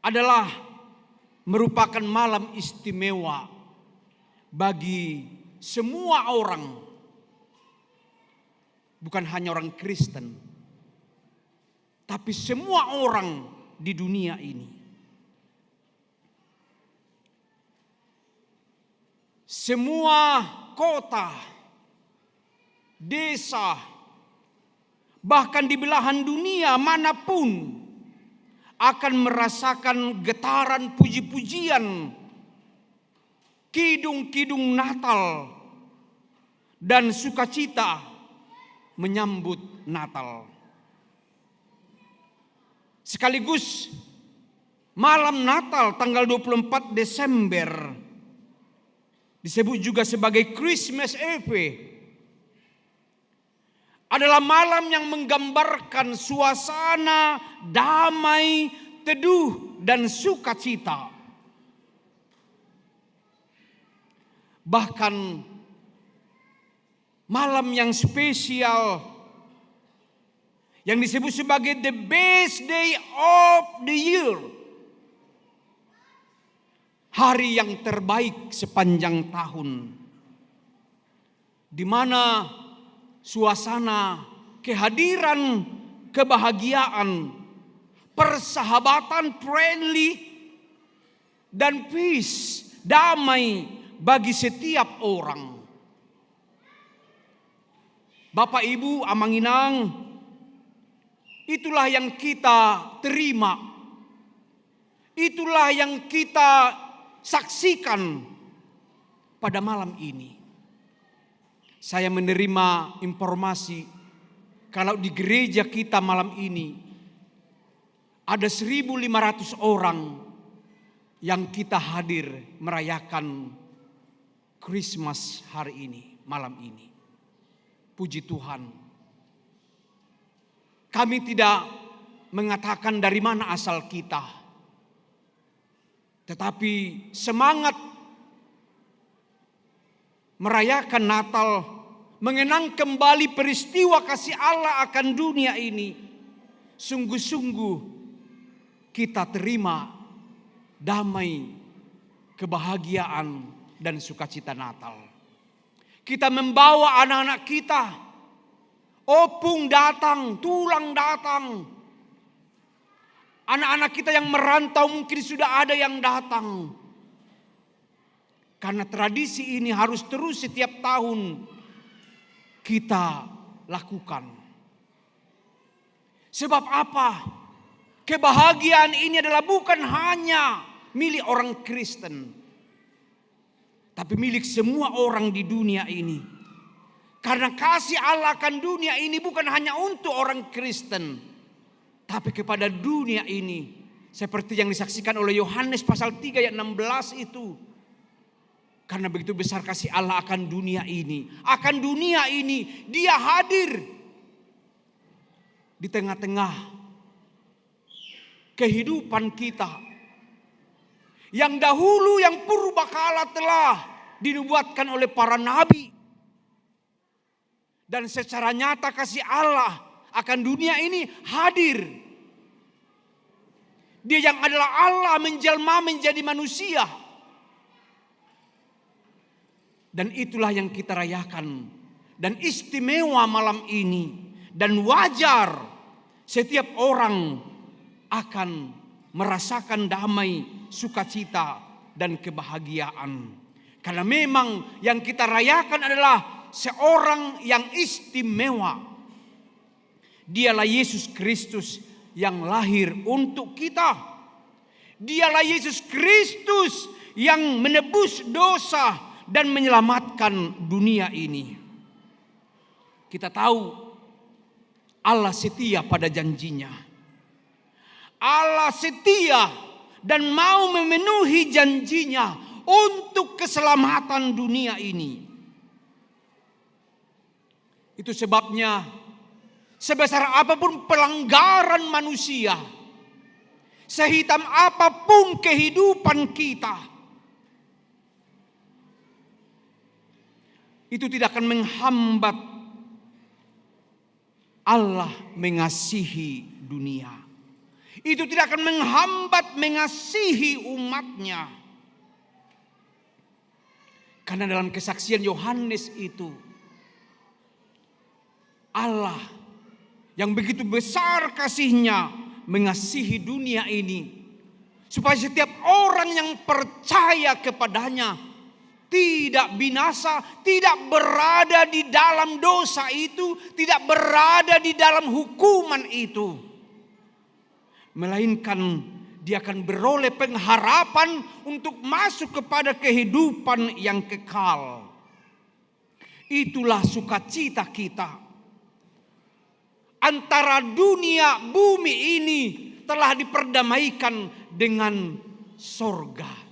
adalah merupakan malam istimewa bagi semua orang, bukan hanya orang Kristen, tapi semua orang di dunia ini. Semua kota, desa, bahkan di belahan dunia manapun akan merasakan getaran puji-pujian, kidung-kidung Natal, dan sukacita menyambut Natal. Sekaligus malam Natal tanggal dua puluh empat Desember, disebut juga sebagai Christmas Eve, adalah malam yang menggambarkan suasana damai, teduh, dan sukacita. Bahkan malam yang spesial yang disebut sebagai the best day of the year, hari yang terbaik sepanjang tahun, di mana suasana kehadiran, kebahagiaan, persahabatan, friendly, dan peace, damai bagi setiap orang. Bapak, Ibu, Amang, Inang, itulah yang kita terima. Itulah yang kita saksikan pada malam ini. Saya menerima informasi kalau di gereja kita malam ini ada seribu lima ratus orang yang kita hadir merayakan Christmas hari ini, malam ini. Puji Tuhan. Kami tidak mengatakan dari mana asal kita, tetapi semangat merayakan Natal, mengenang kembali peristiwa kasih Allah akan dunia ini, Sungguh-sungguh kita terima damai, kebahagiaan, dan sukacita Natal. Kita membawa anak-anak kita, opung datang, tulang datang. Anak-anak kita yang merantau mungkin sudah ada yang datang. Karena tradisi ini harus terus setiap tahun kita lakukan. Sebab apa? Kebahagiaan ini adalah bukan hanya milik orang Kristen, tapi milik semua orang di dunia ini. Karena kasih Allah akan dunia ini bukan hanya untuk orang Kristen, tapi kepada dunia ini. Seperti yang disaksikan oleh Yohanes pasal tiga ayat enam belas itu. Karena begitu besar kasih Allah akan dunia ini. Akan dunia ini, Dia hadir di tengah-tengah kehidupan kita. Yang dahulu, yang purbakala telah dinubuatkan oleh para nabi. Dan secara nyata kasih Allah akan dunia ini hadir. Dia yang adalah Allah menjelma menjadi manusia. Dan itulah yang kita rayakan. Dan istimewa malam ini. Dan wajar setiap orang akan merasakan damai, sukacita, dan kebahagiaan. Karena memang yang kita rayakan adalah seorang yang istimewa. Dialah Yesus Kristus yang lahir untuk kita. Dialah Yesus Kristus yang menebus dosa dan menyelamatkan dunia ini. Kita tahu Allah setia pada janjinya. Allah setia dan mau memenuhi janjinya untuk keselamatan dunia ini. Itu sebabnya, sebesar apapun pelanggaran manusia, sehitam apapun kehidupan kita, itu tidak akan menghambat Allah mengasihi dunia. Itu tidak akan menghambat mengasihi umatnya. Karena dalam kesaksian Yohanes itu, Allah yang begitu besar kasihnya mengasihi dunia ini, supaya setiap orang yang percaya kepadanya tidak binasa, tidak berada di dalam dosa itu, tidak berada di dalam hukuman itu. Melainkan dia akan beroleh pengharapan untuk masuk kepada kehidupan yang kekal. Itulah sukacita kita. Antara dunia bumi ini telah diperdamaikan dengan sorga.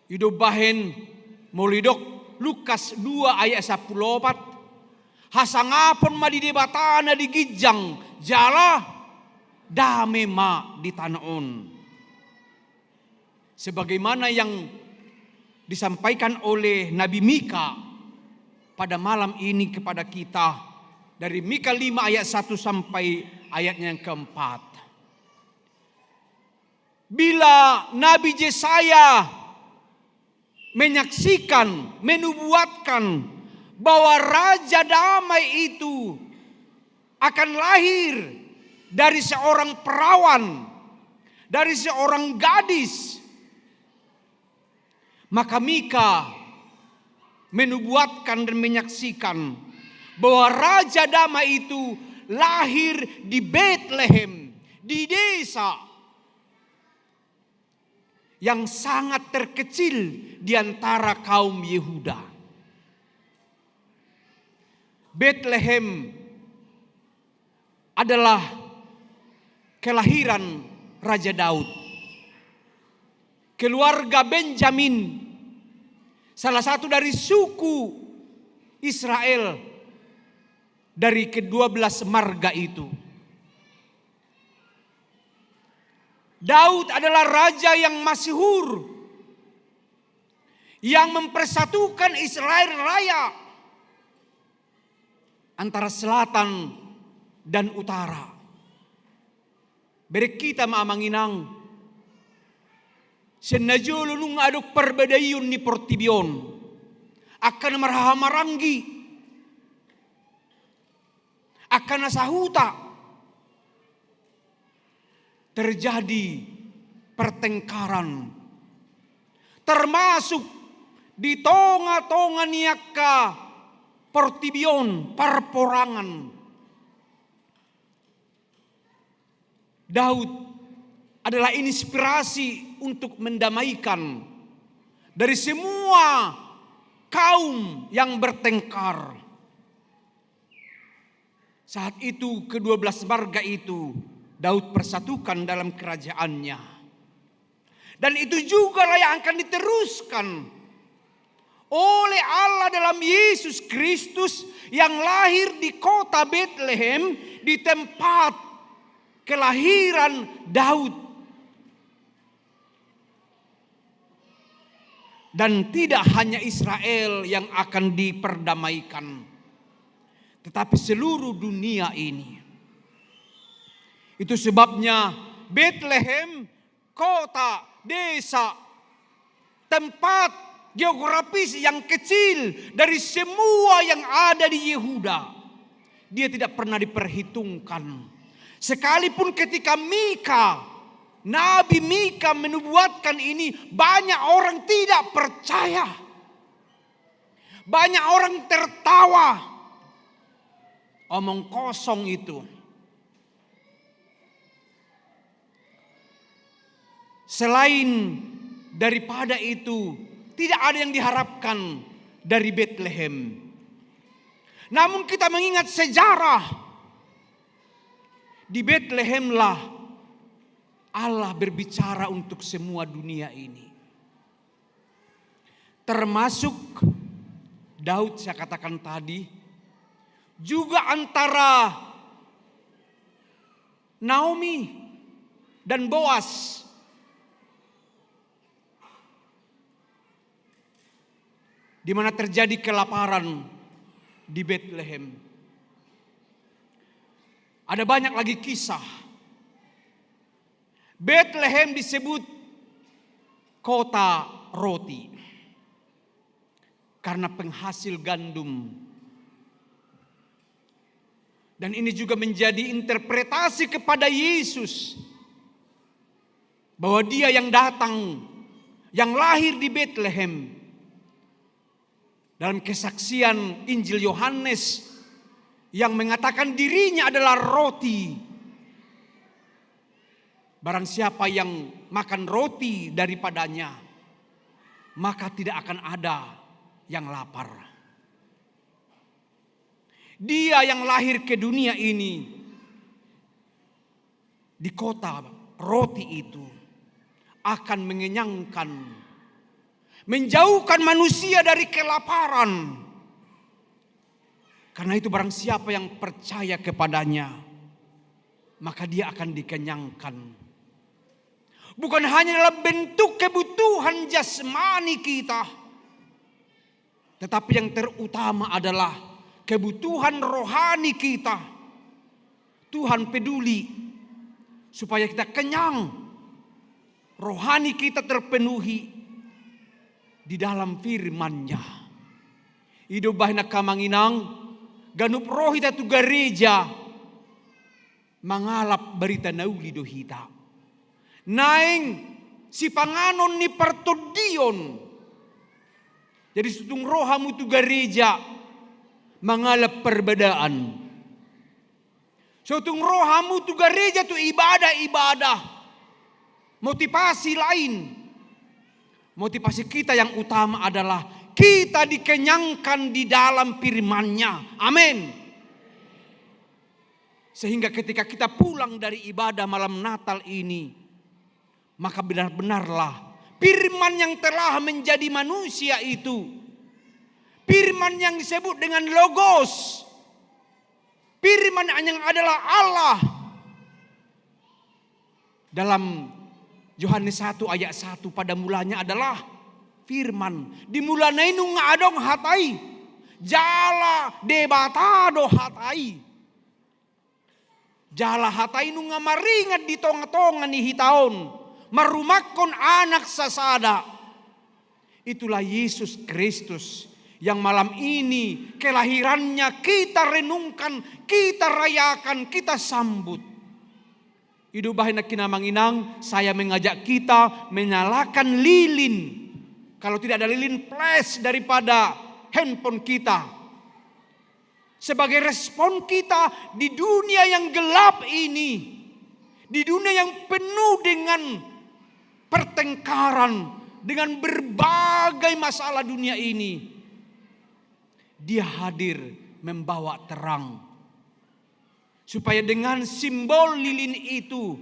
Ido bahen molo didok Lukas dua ayat sampulu opat, hasangapon ma di Debata na di ginjang jala dame ma di tano on. Sebagaimana yang disampaikan oleh Nabi Mika pada malam ini kepada kita dari Mika lima ayat satu sampai ayatnya yang keempat. Bila Nabi Jesaya menyaksikan, menubuatkan bahwa Raja Damai itu akan lahir dari seorang perawan, dari seorang gadis, maka Mika menubuatkan dan menyaksikan bahwa Raja Damai itu lahir di Betlehem, di desa yang sangat terkecil di antara kaum Yehuda. Betlehem adalah kelahiran Raja Daud. Keluarga Benjamin, salah satu dari suku Israel, dari kedua belas marga itu. Daud adalah raja yang masyhur, yang mempersatukan Israel raya antara selatan dan utara. Bereng hita ma, amang inang, sian na jolo nunga adong parbadaion ni portibi on, angka na marhahamaranggi, angka na sahuta, terjadi pertengkaran, termasuk di tongatonga ni angka portibi on, parporangan. Daud adalah inspirasi untuk mendamaikan dari semua kaum yang bertengkar. Saat itu kedua belas marga itu Daud persatukan dalam kerajaannya. Dan itu jugalah yang akan diteruskan oleh Allah dalam Yesus Kristus yang lahir di kota Betlehem, di tempat kelahiran Daud. Dan tidak hanya Israel yang akan diperdamaikan, tetapi seluruh dunia ini. Itu sebabnya Betlehem, kota, desa, tempat geografis yang kecil dari semua yang ada di Yehuda, dia tidak pernah diperhitungkan. Sekalipun ketika Mika, Nabi Mika menubuatkan ini, banyak orang tidak percaya. Banyak orang tertawa. Omong kosong itu. Selain daripada itu, tidak ada yang diharapkan dari Betlehem. Namun kita mengingat sejarah, di Betlehemlah Allah berbicara untuk semua dunia ini. Termasuk Daud, saya katakan tadi, juga antara Naomi dan Boas, di mana terjadi kelaparan di Betlehem. Ada banyak lagi kisah. Betlehem disebut kota roti karena penghasil gandum. Dan ini juga menjadi interpretasi kepada Yesus, bahwa Dia yang datang, yang lahir di Betlehem, dalam kesaksian Injil Yohanes, yang mengatakan dirinya adalah roti. Barang siapa yang makan roti daripada-Nya, maka tidak akan ada yang lapar. Dia yang lahir ke dunia ini di kota roti itu akan mengenyangkan, menjauhkan manusia dari kelaparan. Karena itu, barang siapa yang percaya kepada-Nya, maka dia akan dikenyangkan. Bukan hanya dalam bentuk kebutuhan jasmani kita, tetapi yang terutama adalah kebutuhan rohani kita. Tuhan peduli supaya kita kenyang, rohani kita terpenuhi di dalam firman-Nya. I do umbahen, angka amang inang, ganup ro hita tu gareja mangalap barita na uli do hita. Naeng sipanganon ni partondion. Jadi so tung ro hamu tu gareja mangalap parbadaan, so tung ro hamu tu gareja tu ibadah-ibadah, motivasi lain. Motivasi kita yang utama adalah kita dikenyangkan di dalam firman-Nya. Amin. Sehingga ketika kita pulang dari ibadah malam Natal ini, maka benar-benarlah firman yang telah menjadi manusia itu, firman yang disebut dengan Logos, firman yang adalah Allah. Dalam Yohanes satu ayat satu, pada mulanya adalah Firman. Di mulana i nunga adong Hata i. Jala Debata do Hata i. Jala hata i nunga maringan di tonga-tonga ni hita on, marrumangkon anak sasada. Itulah Yesus Kristus yang malam ini kelahirannya kita renungkan, kita rayakan, kita sambut. I do bahen nangkin amang inang, saya mengajak kita menyalakan lilin. Kalau tidak ada lilin, flash daripada handphone kita. Sebagai respon kita di dunia yang gelap ini, di dunia yang penuh dengan pertengkaran, dengan berbagai masalah dunia ini, Dia hadir membawa terang. Supaya dengan simbol lilin itu,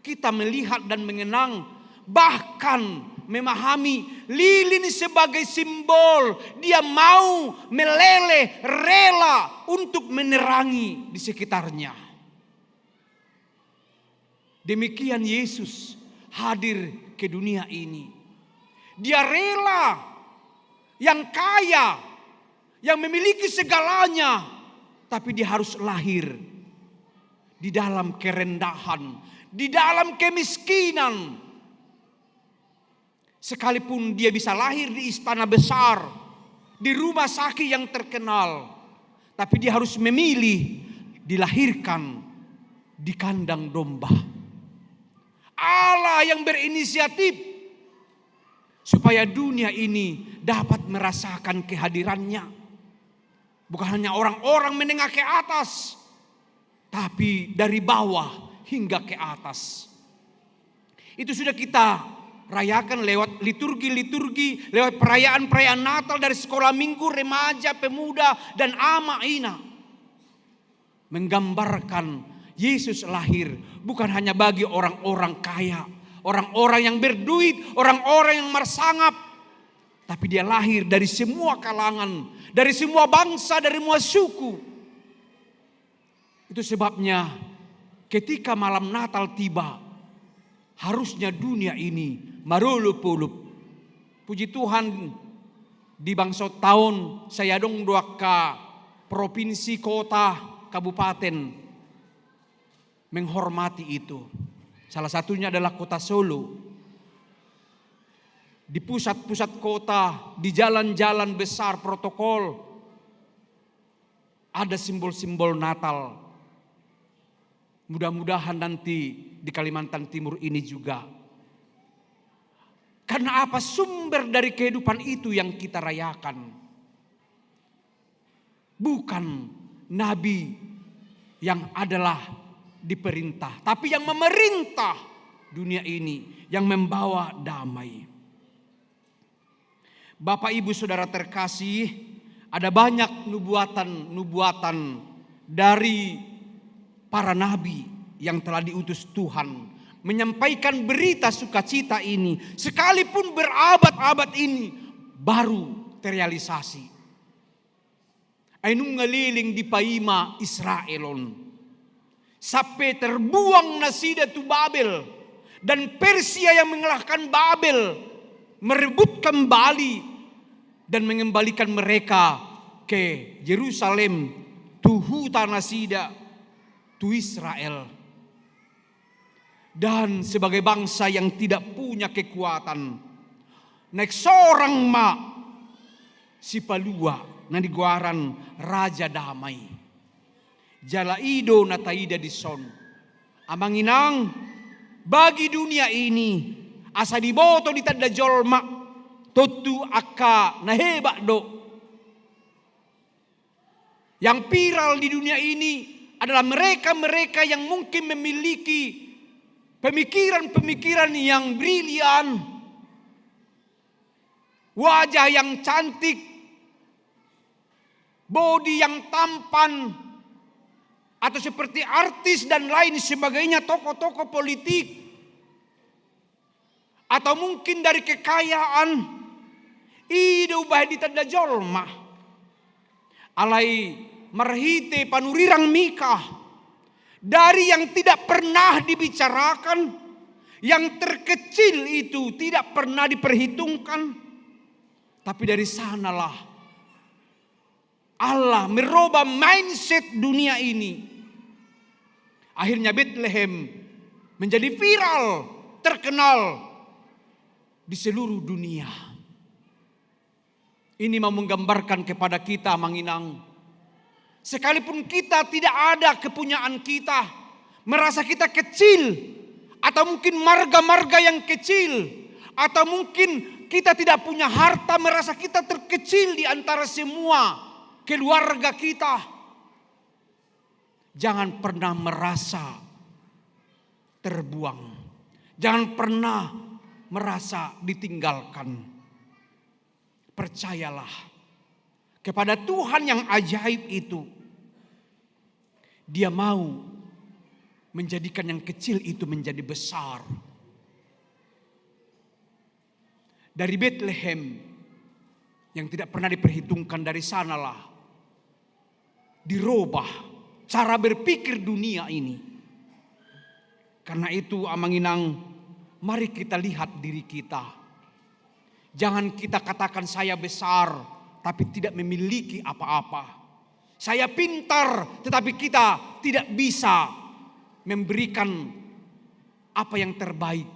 kita melihat dan mengenang, bahkan memahami lilin sebagai simbol dia mau meleleh, rela untuk menerangi di sekitarnya. Demikian Yesus hadir ke dunia ini. Dia rela, yang kaya, yang memiliki segalanya, tapi dia harus lahir di dalam kerendahan, di dalam kemiskinan. Sekalipun dia bisa lahir di istana besar, di rumah sakit yang terkenal, tapi dia harus memilih dilahirkan di kandang domba. Allah yang berinisiatif supaya dunia ini dapat merasakan kehadirannya. Bukan hanya orang-orang menengah ke atas, tapi dari bawah hingga ke atas. Itu sudah kita rayakan lewat liturgi-liturgi, lewat perayaan-perayaan Natal dari sekolah minggu, remaja, pemuda, dan ama ina. Menggambarkan Yesus lahir bukan hanya bagi orang-orang kaya, orang-orang yang berduit, orang-orang yang marsangap, tapi dia lahir dari semua kalangan, dari semua bangsa, dari semua suku. Itu sebabnya ketika malam Natal tiba, harusnya dunia ini marolopolop. Puji Tuhan, di bangso taon sai adong do angka provinsi, kota, kabupaten menghormati itu. Salah satunya adalah Kota Solo. Di pusat-pusat kota, di jalan-jalan besar protokol, ada simbol-simbol Natal. Mudah-mudahan nanti di Kalimantan Timur ini juga. Karena apa? Sumber dari kehidupan itu yang kita rayakan. Bukan nabi yang adalah diperintah, tapi yang memerintah dunia ini, yang membawa damai. Bapak, Ibu, Saudara terkasih, ada banyak nubuatan-nubuatan dari para nabi yang telah diutus Tuhan menyampaikan berita sukacita ini, sekalipun berabad-abad ini baru terrealisasi. Ai nunga leleng dipaima Israel on, sampai terbuang nasida tu Babel, dan Persia yang mengalahkan Babel, merebut kembali dan mengembalikan mereka ke Yerusalem, tu huta nasida, tu Israel. Dan sebagai bangsa yang tidak punya kekuatan, naeng sorang ma sipalua na nigoaran Raja Damai. Jala i do na taida dison. Amang inang, bagi dunia ini, asa diboto ditanda jolma, tontu angka na hebat do. Yang viral di dunia ini adalah mereka-mereka yang mungkin memiliki pemikiran-pemikiran yang brilian, wajah yang cantik, bodi yang tampan, atau seperti artis dan lain sebagainya, tokoh-tokoh politik. Atau mungkin dari kekayaan, i do umbahen ditanda jolma. Alai marhite panurirang Mika, dari yang tidak pernah dibicarakan, yang terkecil itu tidak pernah diperhitungkan, tapi dari sanalah Allah merubah mindset dunia ini. Akhirnya Betlehem menjadi viral, terkenal di seluruh dunia. Ini mau menggambarkan kepada kita, Amang Inang, sekalipun kita tidak ada kepunyaan kita, merasa kita kecil, atau mungkin marga-marga yang kecil, atau mungkin kita tidak punya harta, merasa kita terkecil di antara semua keluarga kita. Jangan pernah merasa terbuang. Jangan pernah merasa ditinggalkan. Percayalah kepada Tuhan yang ajaib itu. Dia mau menjadikan yang kecil itu menjadi besar. Dari Betlehem yang tidak pernah diperhitungkan, dari sanalah dirobah cara berpikir dunia ini. Karena itu, Amang Inang, mari kita lihat diri kita. Jangan kita katakan, "Saya besar, tapi tidak memiliki apa-apa. Saya pintar, tetapi kita tidak bisa memberikan apa yang terbaik."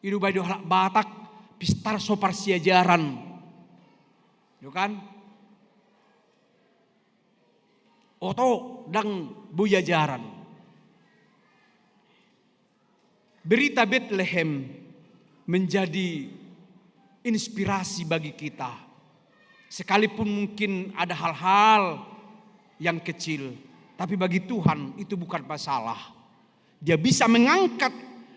I do baen do halak Batak, "Pistar so parsiajaran." Yo kan? Oto ndang boi ajaran. Berita Betlehem menjadi inspirasi bagi kita. Sekalipun mungkin ada hal-hal yang kecil, tapi bagi Tuhan itu bukan masalah. Dia bisa mengangkat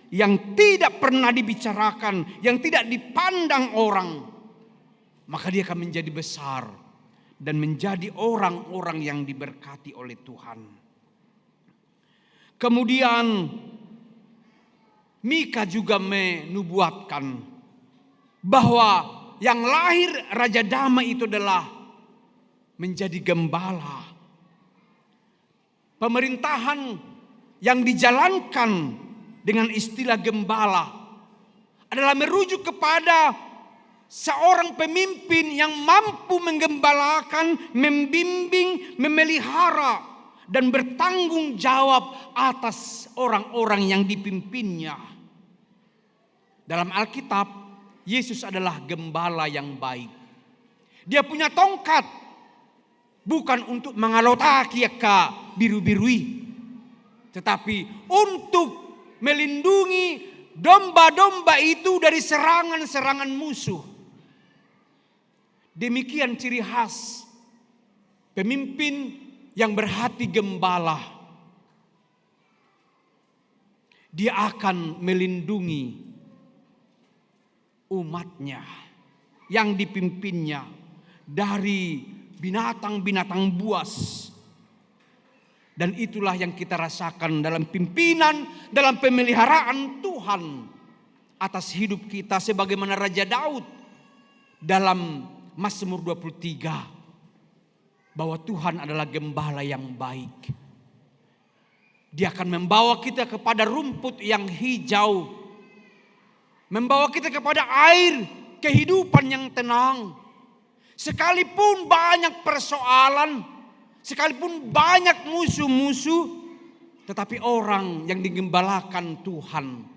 yang tidak pernah dibicarakan, yang tidak dipandang orang. Maka dia akan menjadi besar dan menjadi orang-orang yang diberkati oleh Tuhan. Kemudian Mika juga menubuatkan bahwa yang lahir Raja Damai itu adalah menjadi gembala. Pemerintahan yang dijalankan dengan istilah gembala adalah merujuk kepada seorang pemimpin yang mampu menggembalakan, membimbing, memelihara, dan bertanggung jawab atas orang-orang yang dipimpinnya. Dalam Alkitab, Yesus adalah gembala yang baik. Dia punya tongkat, bukan untuk mangalotaki angka birubiru i, tetapi untuk melindungi domba-domba itu dari serangan-serangan musuh. Demikian ciri khas pemimpin yang berhati gembala. Dia akan melindungi umatnya yang dipimpinnya dari binatang-binatang buas. Dan itulah yang kita rasakan dalam pimpinan, dalam pemeliharaan Tuhan atas hidup kita, sebagaimana Raja Daud dalam Mazmur dua puluh tiga, bahwa Tuhan adalah gembala yang baik. Dia akan membawa kita kepada rumput yang hijau, membawa kita kepada air kehidupan yang tenang. Sekalipun banyak persoalan, sekalipun banyak musuh-musuh, tetapi orang yang digembalakan Tuhan,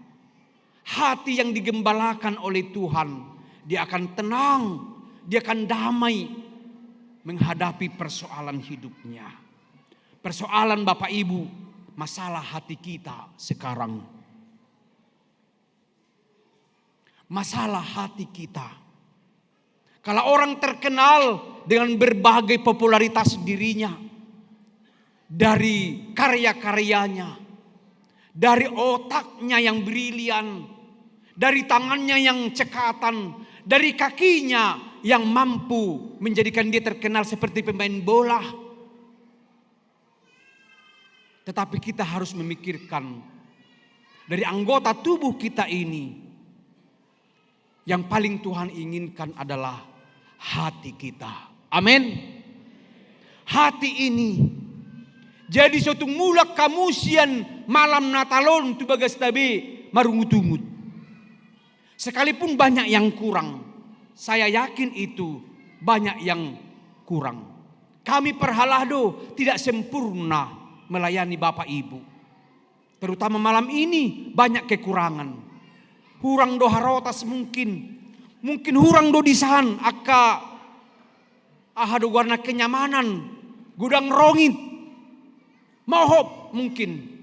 hati yang digembalakan oleh Tuhan, dia akan tenang, dia akan damai menghadapi persoalan hidupnya. Persoalan, Bapak Ibu, masalah hati kita sekarang. Masalah hati kita. Kalau orang terkenal dengan berbagai popularitas dirinya, dari karya-karyanya, dari otaknya yang brilian, dari tangannya yang cekatan, dari kakinya yang mampu menjadikan dia terkenal seperti pemain bola. Tetapi kita harus memikirkan dari anggota tubuh kita ini, yang paling Tuhan inginkan adalah hati kita. Amin. Hati ini. Jadi so tung mulak hamu sian malam Natal on tu bagasta be marungutungut. Sekalipun banyak yang kurang, saya yakin itu banyak yang kurang. Kami parhalado tidak sempurna. melayani bapak ibu. Terutama malam ini banyak kekurangan. Hurang do harotas mungkin. Mungkin hurang do disan angka aha do goarna kenyamanan, godang rongit, mohop mungkin.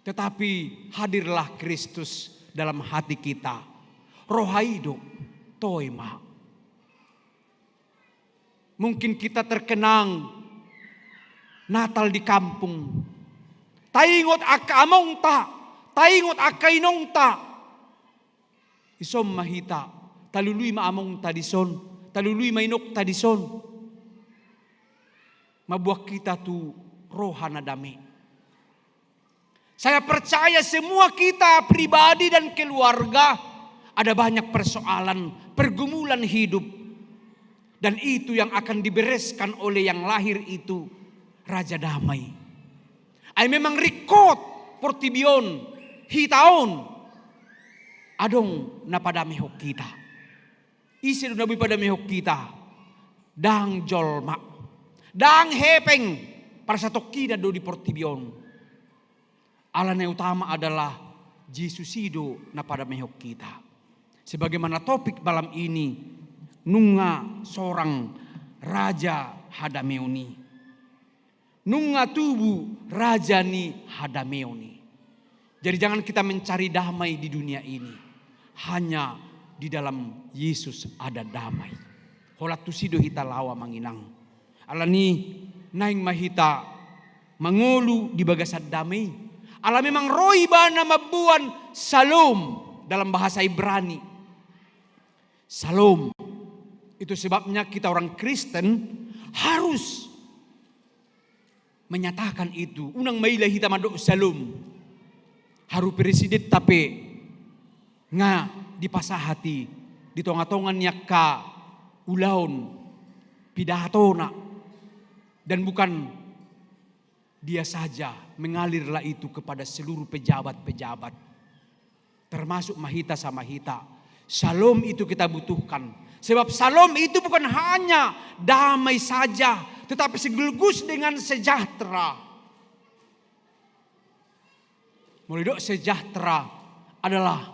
Tetapi hadirlah Kristus dalam hati kita. Roha i do, toe ma. Mungkin kita terkenang Natal di kampung. Taingot angka amongta, taingot angka inongta. Dison ma hita, talului ma amongta dison, talului ma inongta dison. Mambuat hita tu roha na dame. Saya percaya semua kita pribadi dan keluarga ada banyak persoalan, pergumulan hidup. Dan itu yang akan dibereskan oleh yang lahir itu, Raja Damai. Ai memang ringkot portibi on, hita on, adong na padamehon hita. Ise do na boi padamehon hita? Ndang jolma, ndang hepeng, parsatongkinan do di portibi on. Ala na utama adalah Jesus i do na padamehon hita. Sebagaimana topik malam ini, nunga sorang Raja hadameon i. Nunga tubu Raja ni hadameon i. Jadi jangan kita mencari damai di dunia ini. Hanya di dalam Yesus ada damai. Holan tusi do hita laho amang inang. Alani naeng ma hita mangolu di bagasan dame i. Ala memang ro ibana mamboan Salom dalam bahasa Ibrani. Salom. Itu sebabnya kita orang Kristen harus menyatakan itu. Unang maila hita mandok Salom. Haru presiden tape nga dipasahat i di tonga-tonga ni angka ulaon pidatona. Dan bukan dia saja, mengalirlah itu kepada seluruh pejabat-pejabat. Termasuk ma hita sama hita. Salom itu kita butuhkan. Sebab salom itu bukan hanya damai saja, tetapi sekaligus dengan sejahtera. Molo didok sejahtera adalah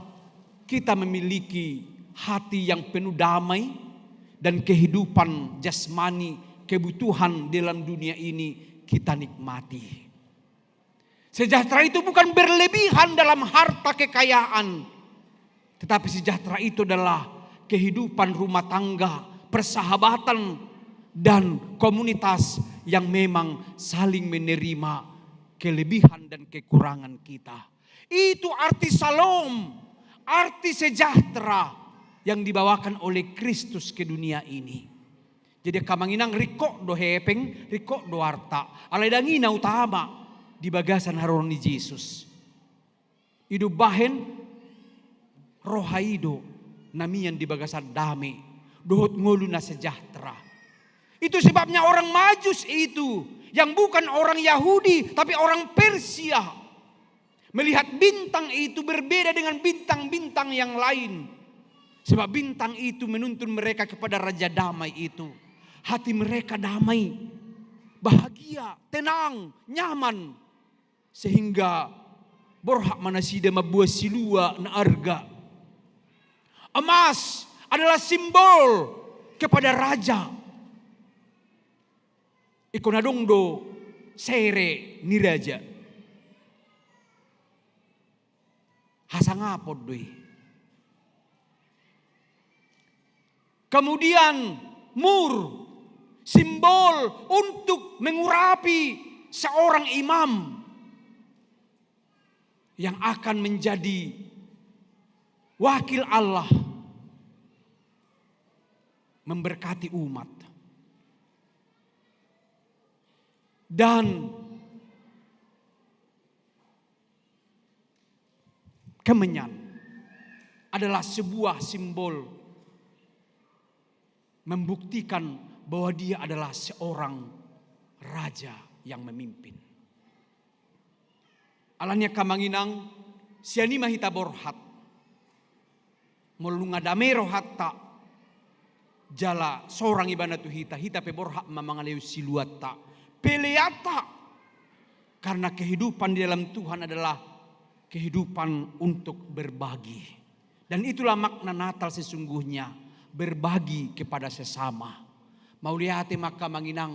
kita memiliki hati yang penuh damai dan kehidupan jasmani, kebutuhan dalam dunia ini kita nikmati. Sejahtera itu bukan berlebihan dalam harta kekayaan, tetapi sejahtera itu adalah kehidupan rumah tangga, persahabatan, dan komunitas yang memang saling menerima kelebihan dan kekurangan kita. Itu arti salom, arti sejahtera yang dibawakan oleh Kristus ke dunia ini. Jadi angka amang inang, ringkot do hepeng, ringkot do arta. Alai ndang i na utama di bagasan haroro ni Jesus. I do umbahen roha i do na mian di bagasan dame dohot ngolu na sejahtera. Itu sebabnya orang Majus itu, yang bukan orang Yahudi, tapi orang Persia, melihat bintang itu berbeda dengan bintang-bintang yang lain. Sebab bintang itu menuntun mereka kepada Raja Damai itu. Hati mereka damai, bahagia, tenang, nyaman. Sehingga borhat ma nasida mamboan silua na arga. Emas adalah simbol kepada raja. Ingkon adong do sere ni raja. Hasangapon do i. Kemudian mur, simbol untuk mengurapi seorang imam yang akan menjadi wakil Allah memberkati umat. Dan kemenyan adalah sebuah simbol membuktikan bahwa dia adalah seorang raja yang memimpin. Alani i angka amang inang, sian i ma hita borhat. Molo nunga dame rohanta, jala sorang ibana tu hita, hita pe borhat ma mangalehon siluanta, peleanta. Karena kehidupan di dalam Tuhan adalah kehidupan untuk berbagi. Dan itulah makna Natal sesungguhnya, berbagi kepada sesama. Mauliate ma angka amang inang,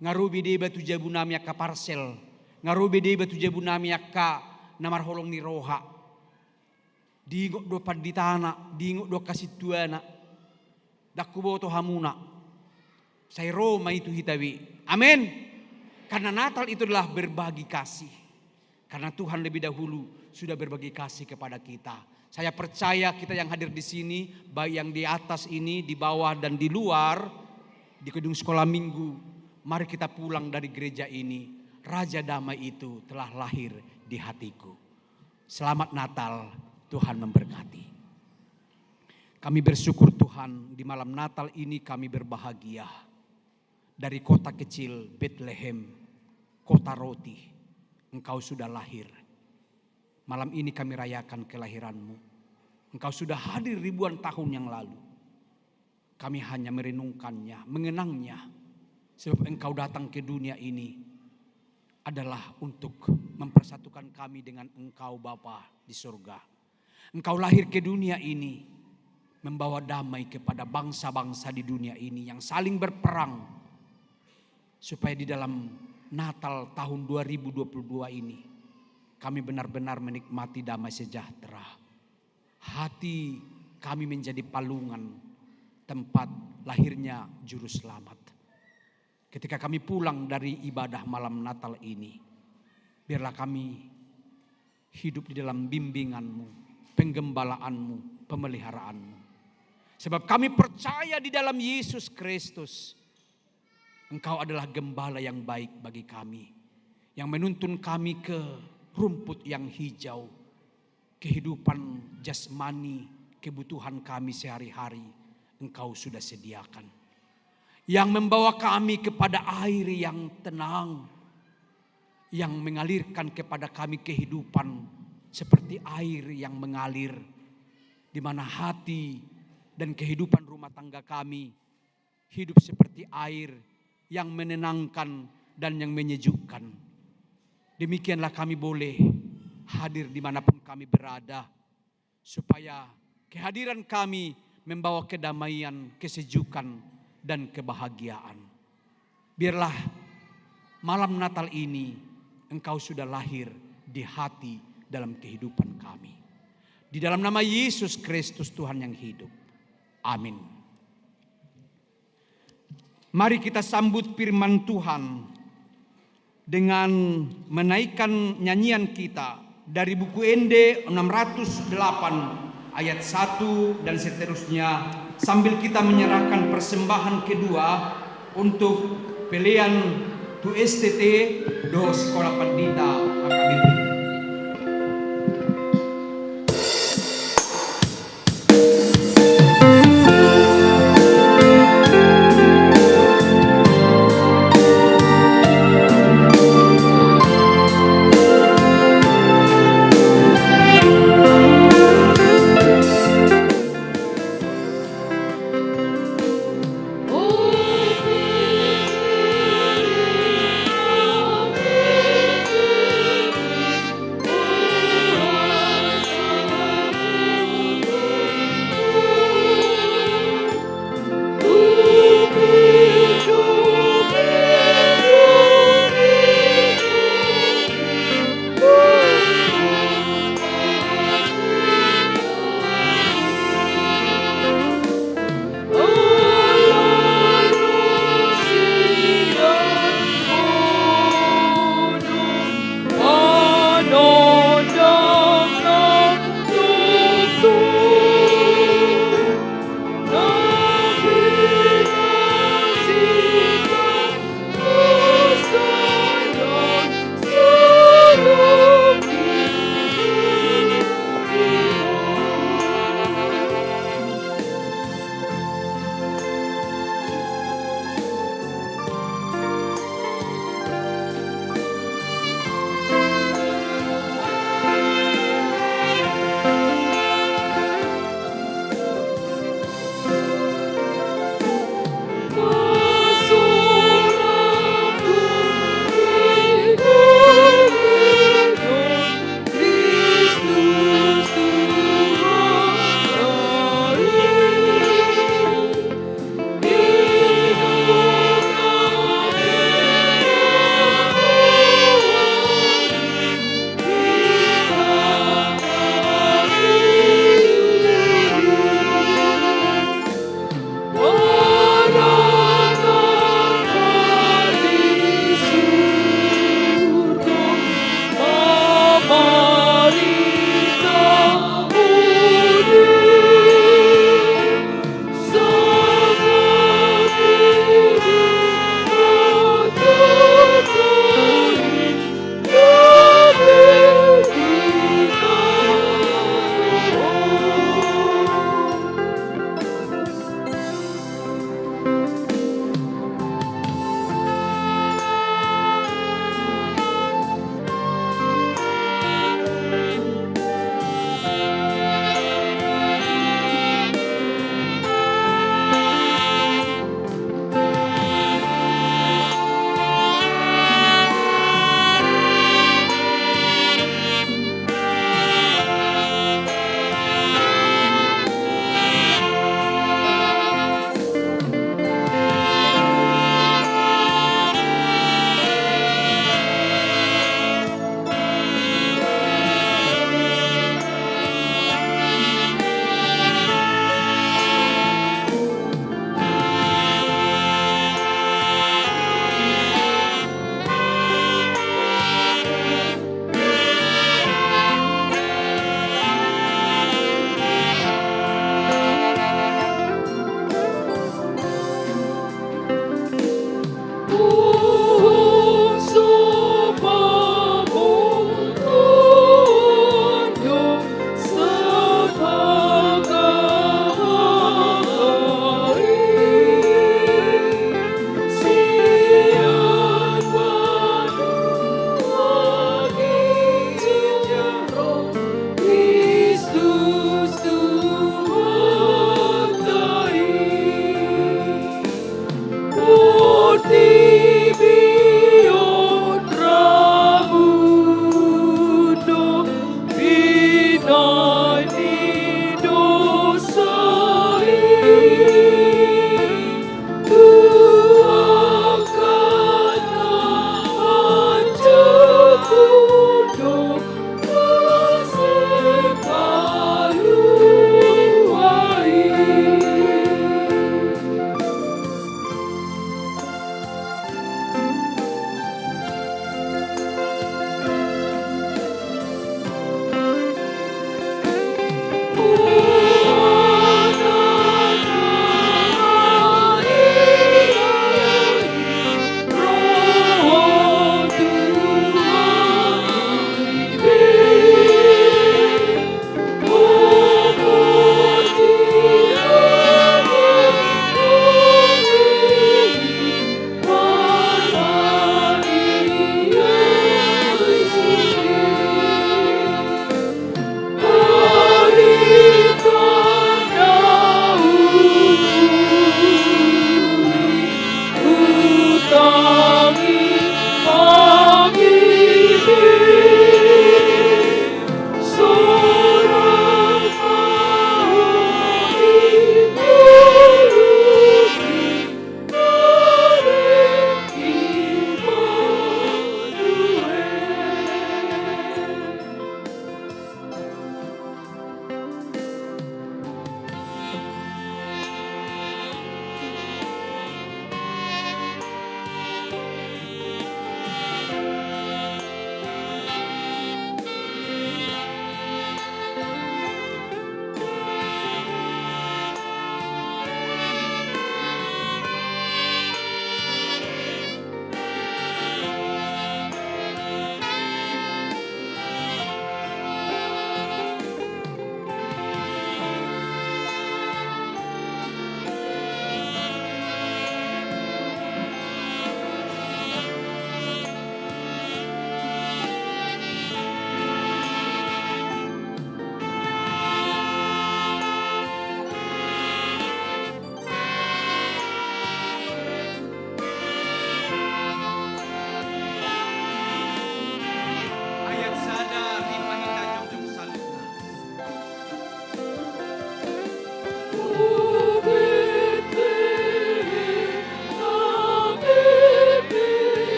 nga ro be deba tu jabunami angka parsel, nga ro be deba tu jabunami angka na marholong ni roha. Diingot do panditana, diingot do angka sintuana. Ndang huboto hamuna. Sai ro ma i tu hita be. Amen. Karena Natal itu adalah berbagi kasih. Karena Tuhan lebih dahulu sudah berbagi kasih kepada kita. Saya percaya kita yang hadir di sini, baik yang di atas ini, di bawah, dan di luar, di gedung sekolah minggu, mari kita pulang dari gereja ini. Raja damai itu telah lahir di hatiku. Selamat Natal, Tuhan memberkati. Kami bersyukur, Tuhan, di malam Natal ini kami berbahagia. Dari kota kecil Betlehem, kota roti, Engkau sudah lahir. Malam ini kami rayakan kelahiran-Mu. Engkau sudah hadir ribuan tahun yang lalu. Kami hanya merenungkannya, mengenangnya, sebab Engkau datang ke dunia ini adalah untuk mempersatukan kami dengan Engkau, Bapa di surga. Engkau lahir ke dunia ini membawa damai kepada bangsa-bangsa di dunia ini yang saling berperang, supaya di dalam Natal tahun dua ribu dua puluh dua ini, kami benar-benar menikmati damai sejahtera. Hati kami menjadi palungan tempat lahirnya Juru Selamat. Ketika kami pulang dari ibadah malam Natal ini, biarlah kami hidup di dalam bimbingan-Mu, penggembalaan-Mu, pemeliharaan-Mu. Sebab kami percaya di dalam Yesus Kristus, Engkau adalah gembala yang baik bagi kami, yang menuntun kami ke rumput yang hijau. Kehidupan jasmani, kebutuhan kami sehari-hari, Engkau sudah sediakan. Yang membawa kami kepada air yang tenang, yang mengalirkan kepada kami kehidupan seperti air yang mengalir, di mana hati dan kehidupan rumah tangga kami hidup seperti air yang menenangkan dan yang menyejukkan. Demikianlah kami boleh hadir di mana pun kami berada, supaya kehadiran kami membawa kedamaian, kesejukan, dan kebahagiaan. Biarlah malam Natal ini Engkau sudah lahir di hati dalam kehidupan kami. Di dalam nama Yesus Kristus, Tuhan yang hidup. Amin. Mari kita sambut firman Tuhan dengan menaikkan nyanyian kita dari buku Ende enam ratus delapan ayat satu dan seterusnya, sambil kita menyerahkan persembahan kedua untuk pelean tu S T T dohot Sekolah Pandita H K B P.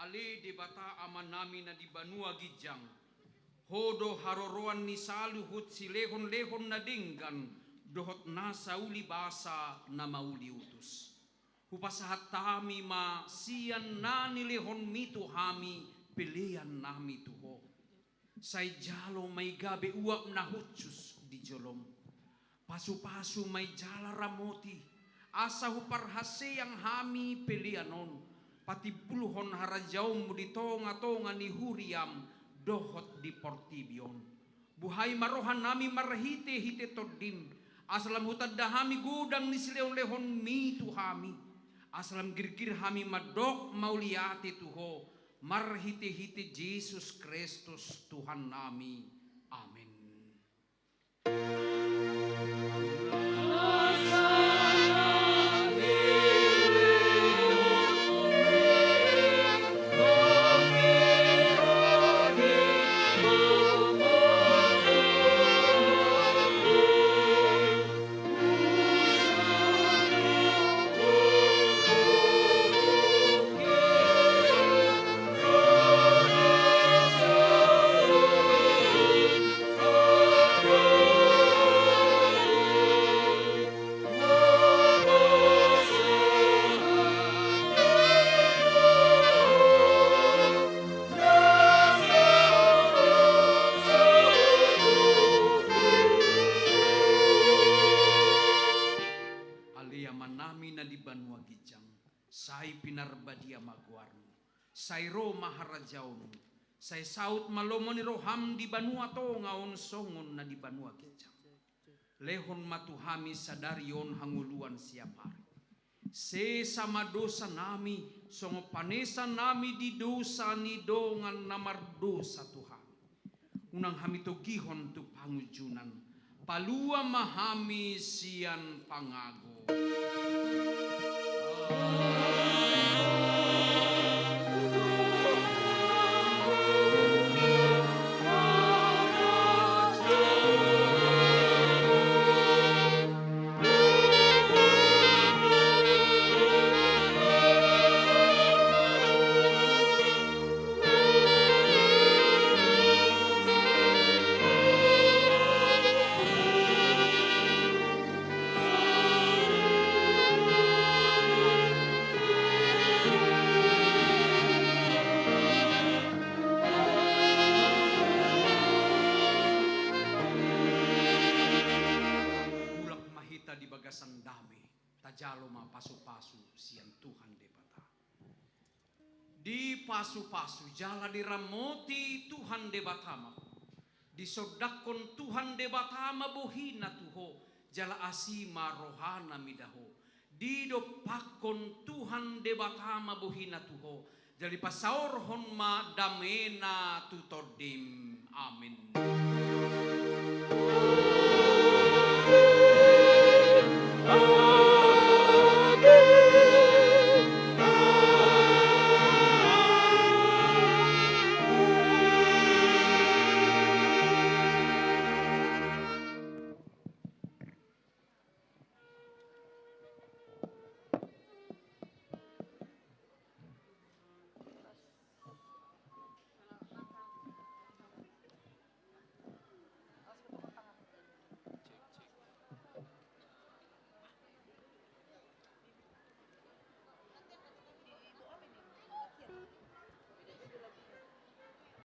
Ale Debata Amanami na di banua ginjang, Ho do haroroan ni saluhut silehonlehon na denggan dohot nasa ulibasa na mauliutus. Hupasahat hami ma sian na nilehonMi tu hami peleannami tu Ho. Sai jalo ma i gabe uap na hushus di joloM. Pasupasu ma i jala ramoti, asa huparhaseang hami pelean on, patimbulhon harajaonMu di tongatonga ni huriaM dohot di portibi on. Buhai ma rohanami marhitehite TondiM, asa lam hutanda hami godang ni silehonlehonMi tu hami, asa lam girgir hami mandok mauliate tu Ho, marhitehite Jesus Kristus Tuhannami. Amen. Ale Amanami na di banua ginjang, sai pinarbadia ma goarMu. Sai ro ma harajaonMu. Sai saut ma lomo ni rohaM di banua tonga on songon na di banua ginjang. Lehon ma tu hami sadari on hangoluan siapari. Sesa ma dosanami, songon panesanami di dosa ni dongan na mardosa tu hami. Unang hami togihon tu pangunjunan, palua ma hami sian pangago. Mulak ma hita di bagasan dame, tajalo ma pasupasu sian Tuhan Debata. Dipasupasu jala diramoti Tuhan Debata ma ho. Disondangkon Tuhan Debata ma bohiNa tu ho, jala asi ma rohaNa mida ho. Didompakkon Tuhan Debata ma bohiNa tu ho, jala dipasaorhon ma dameNa tu tondim. Amen.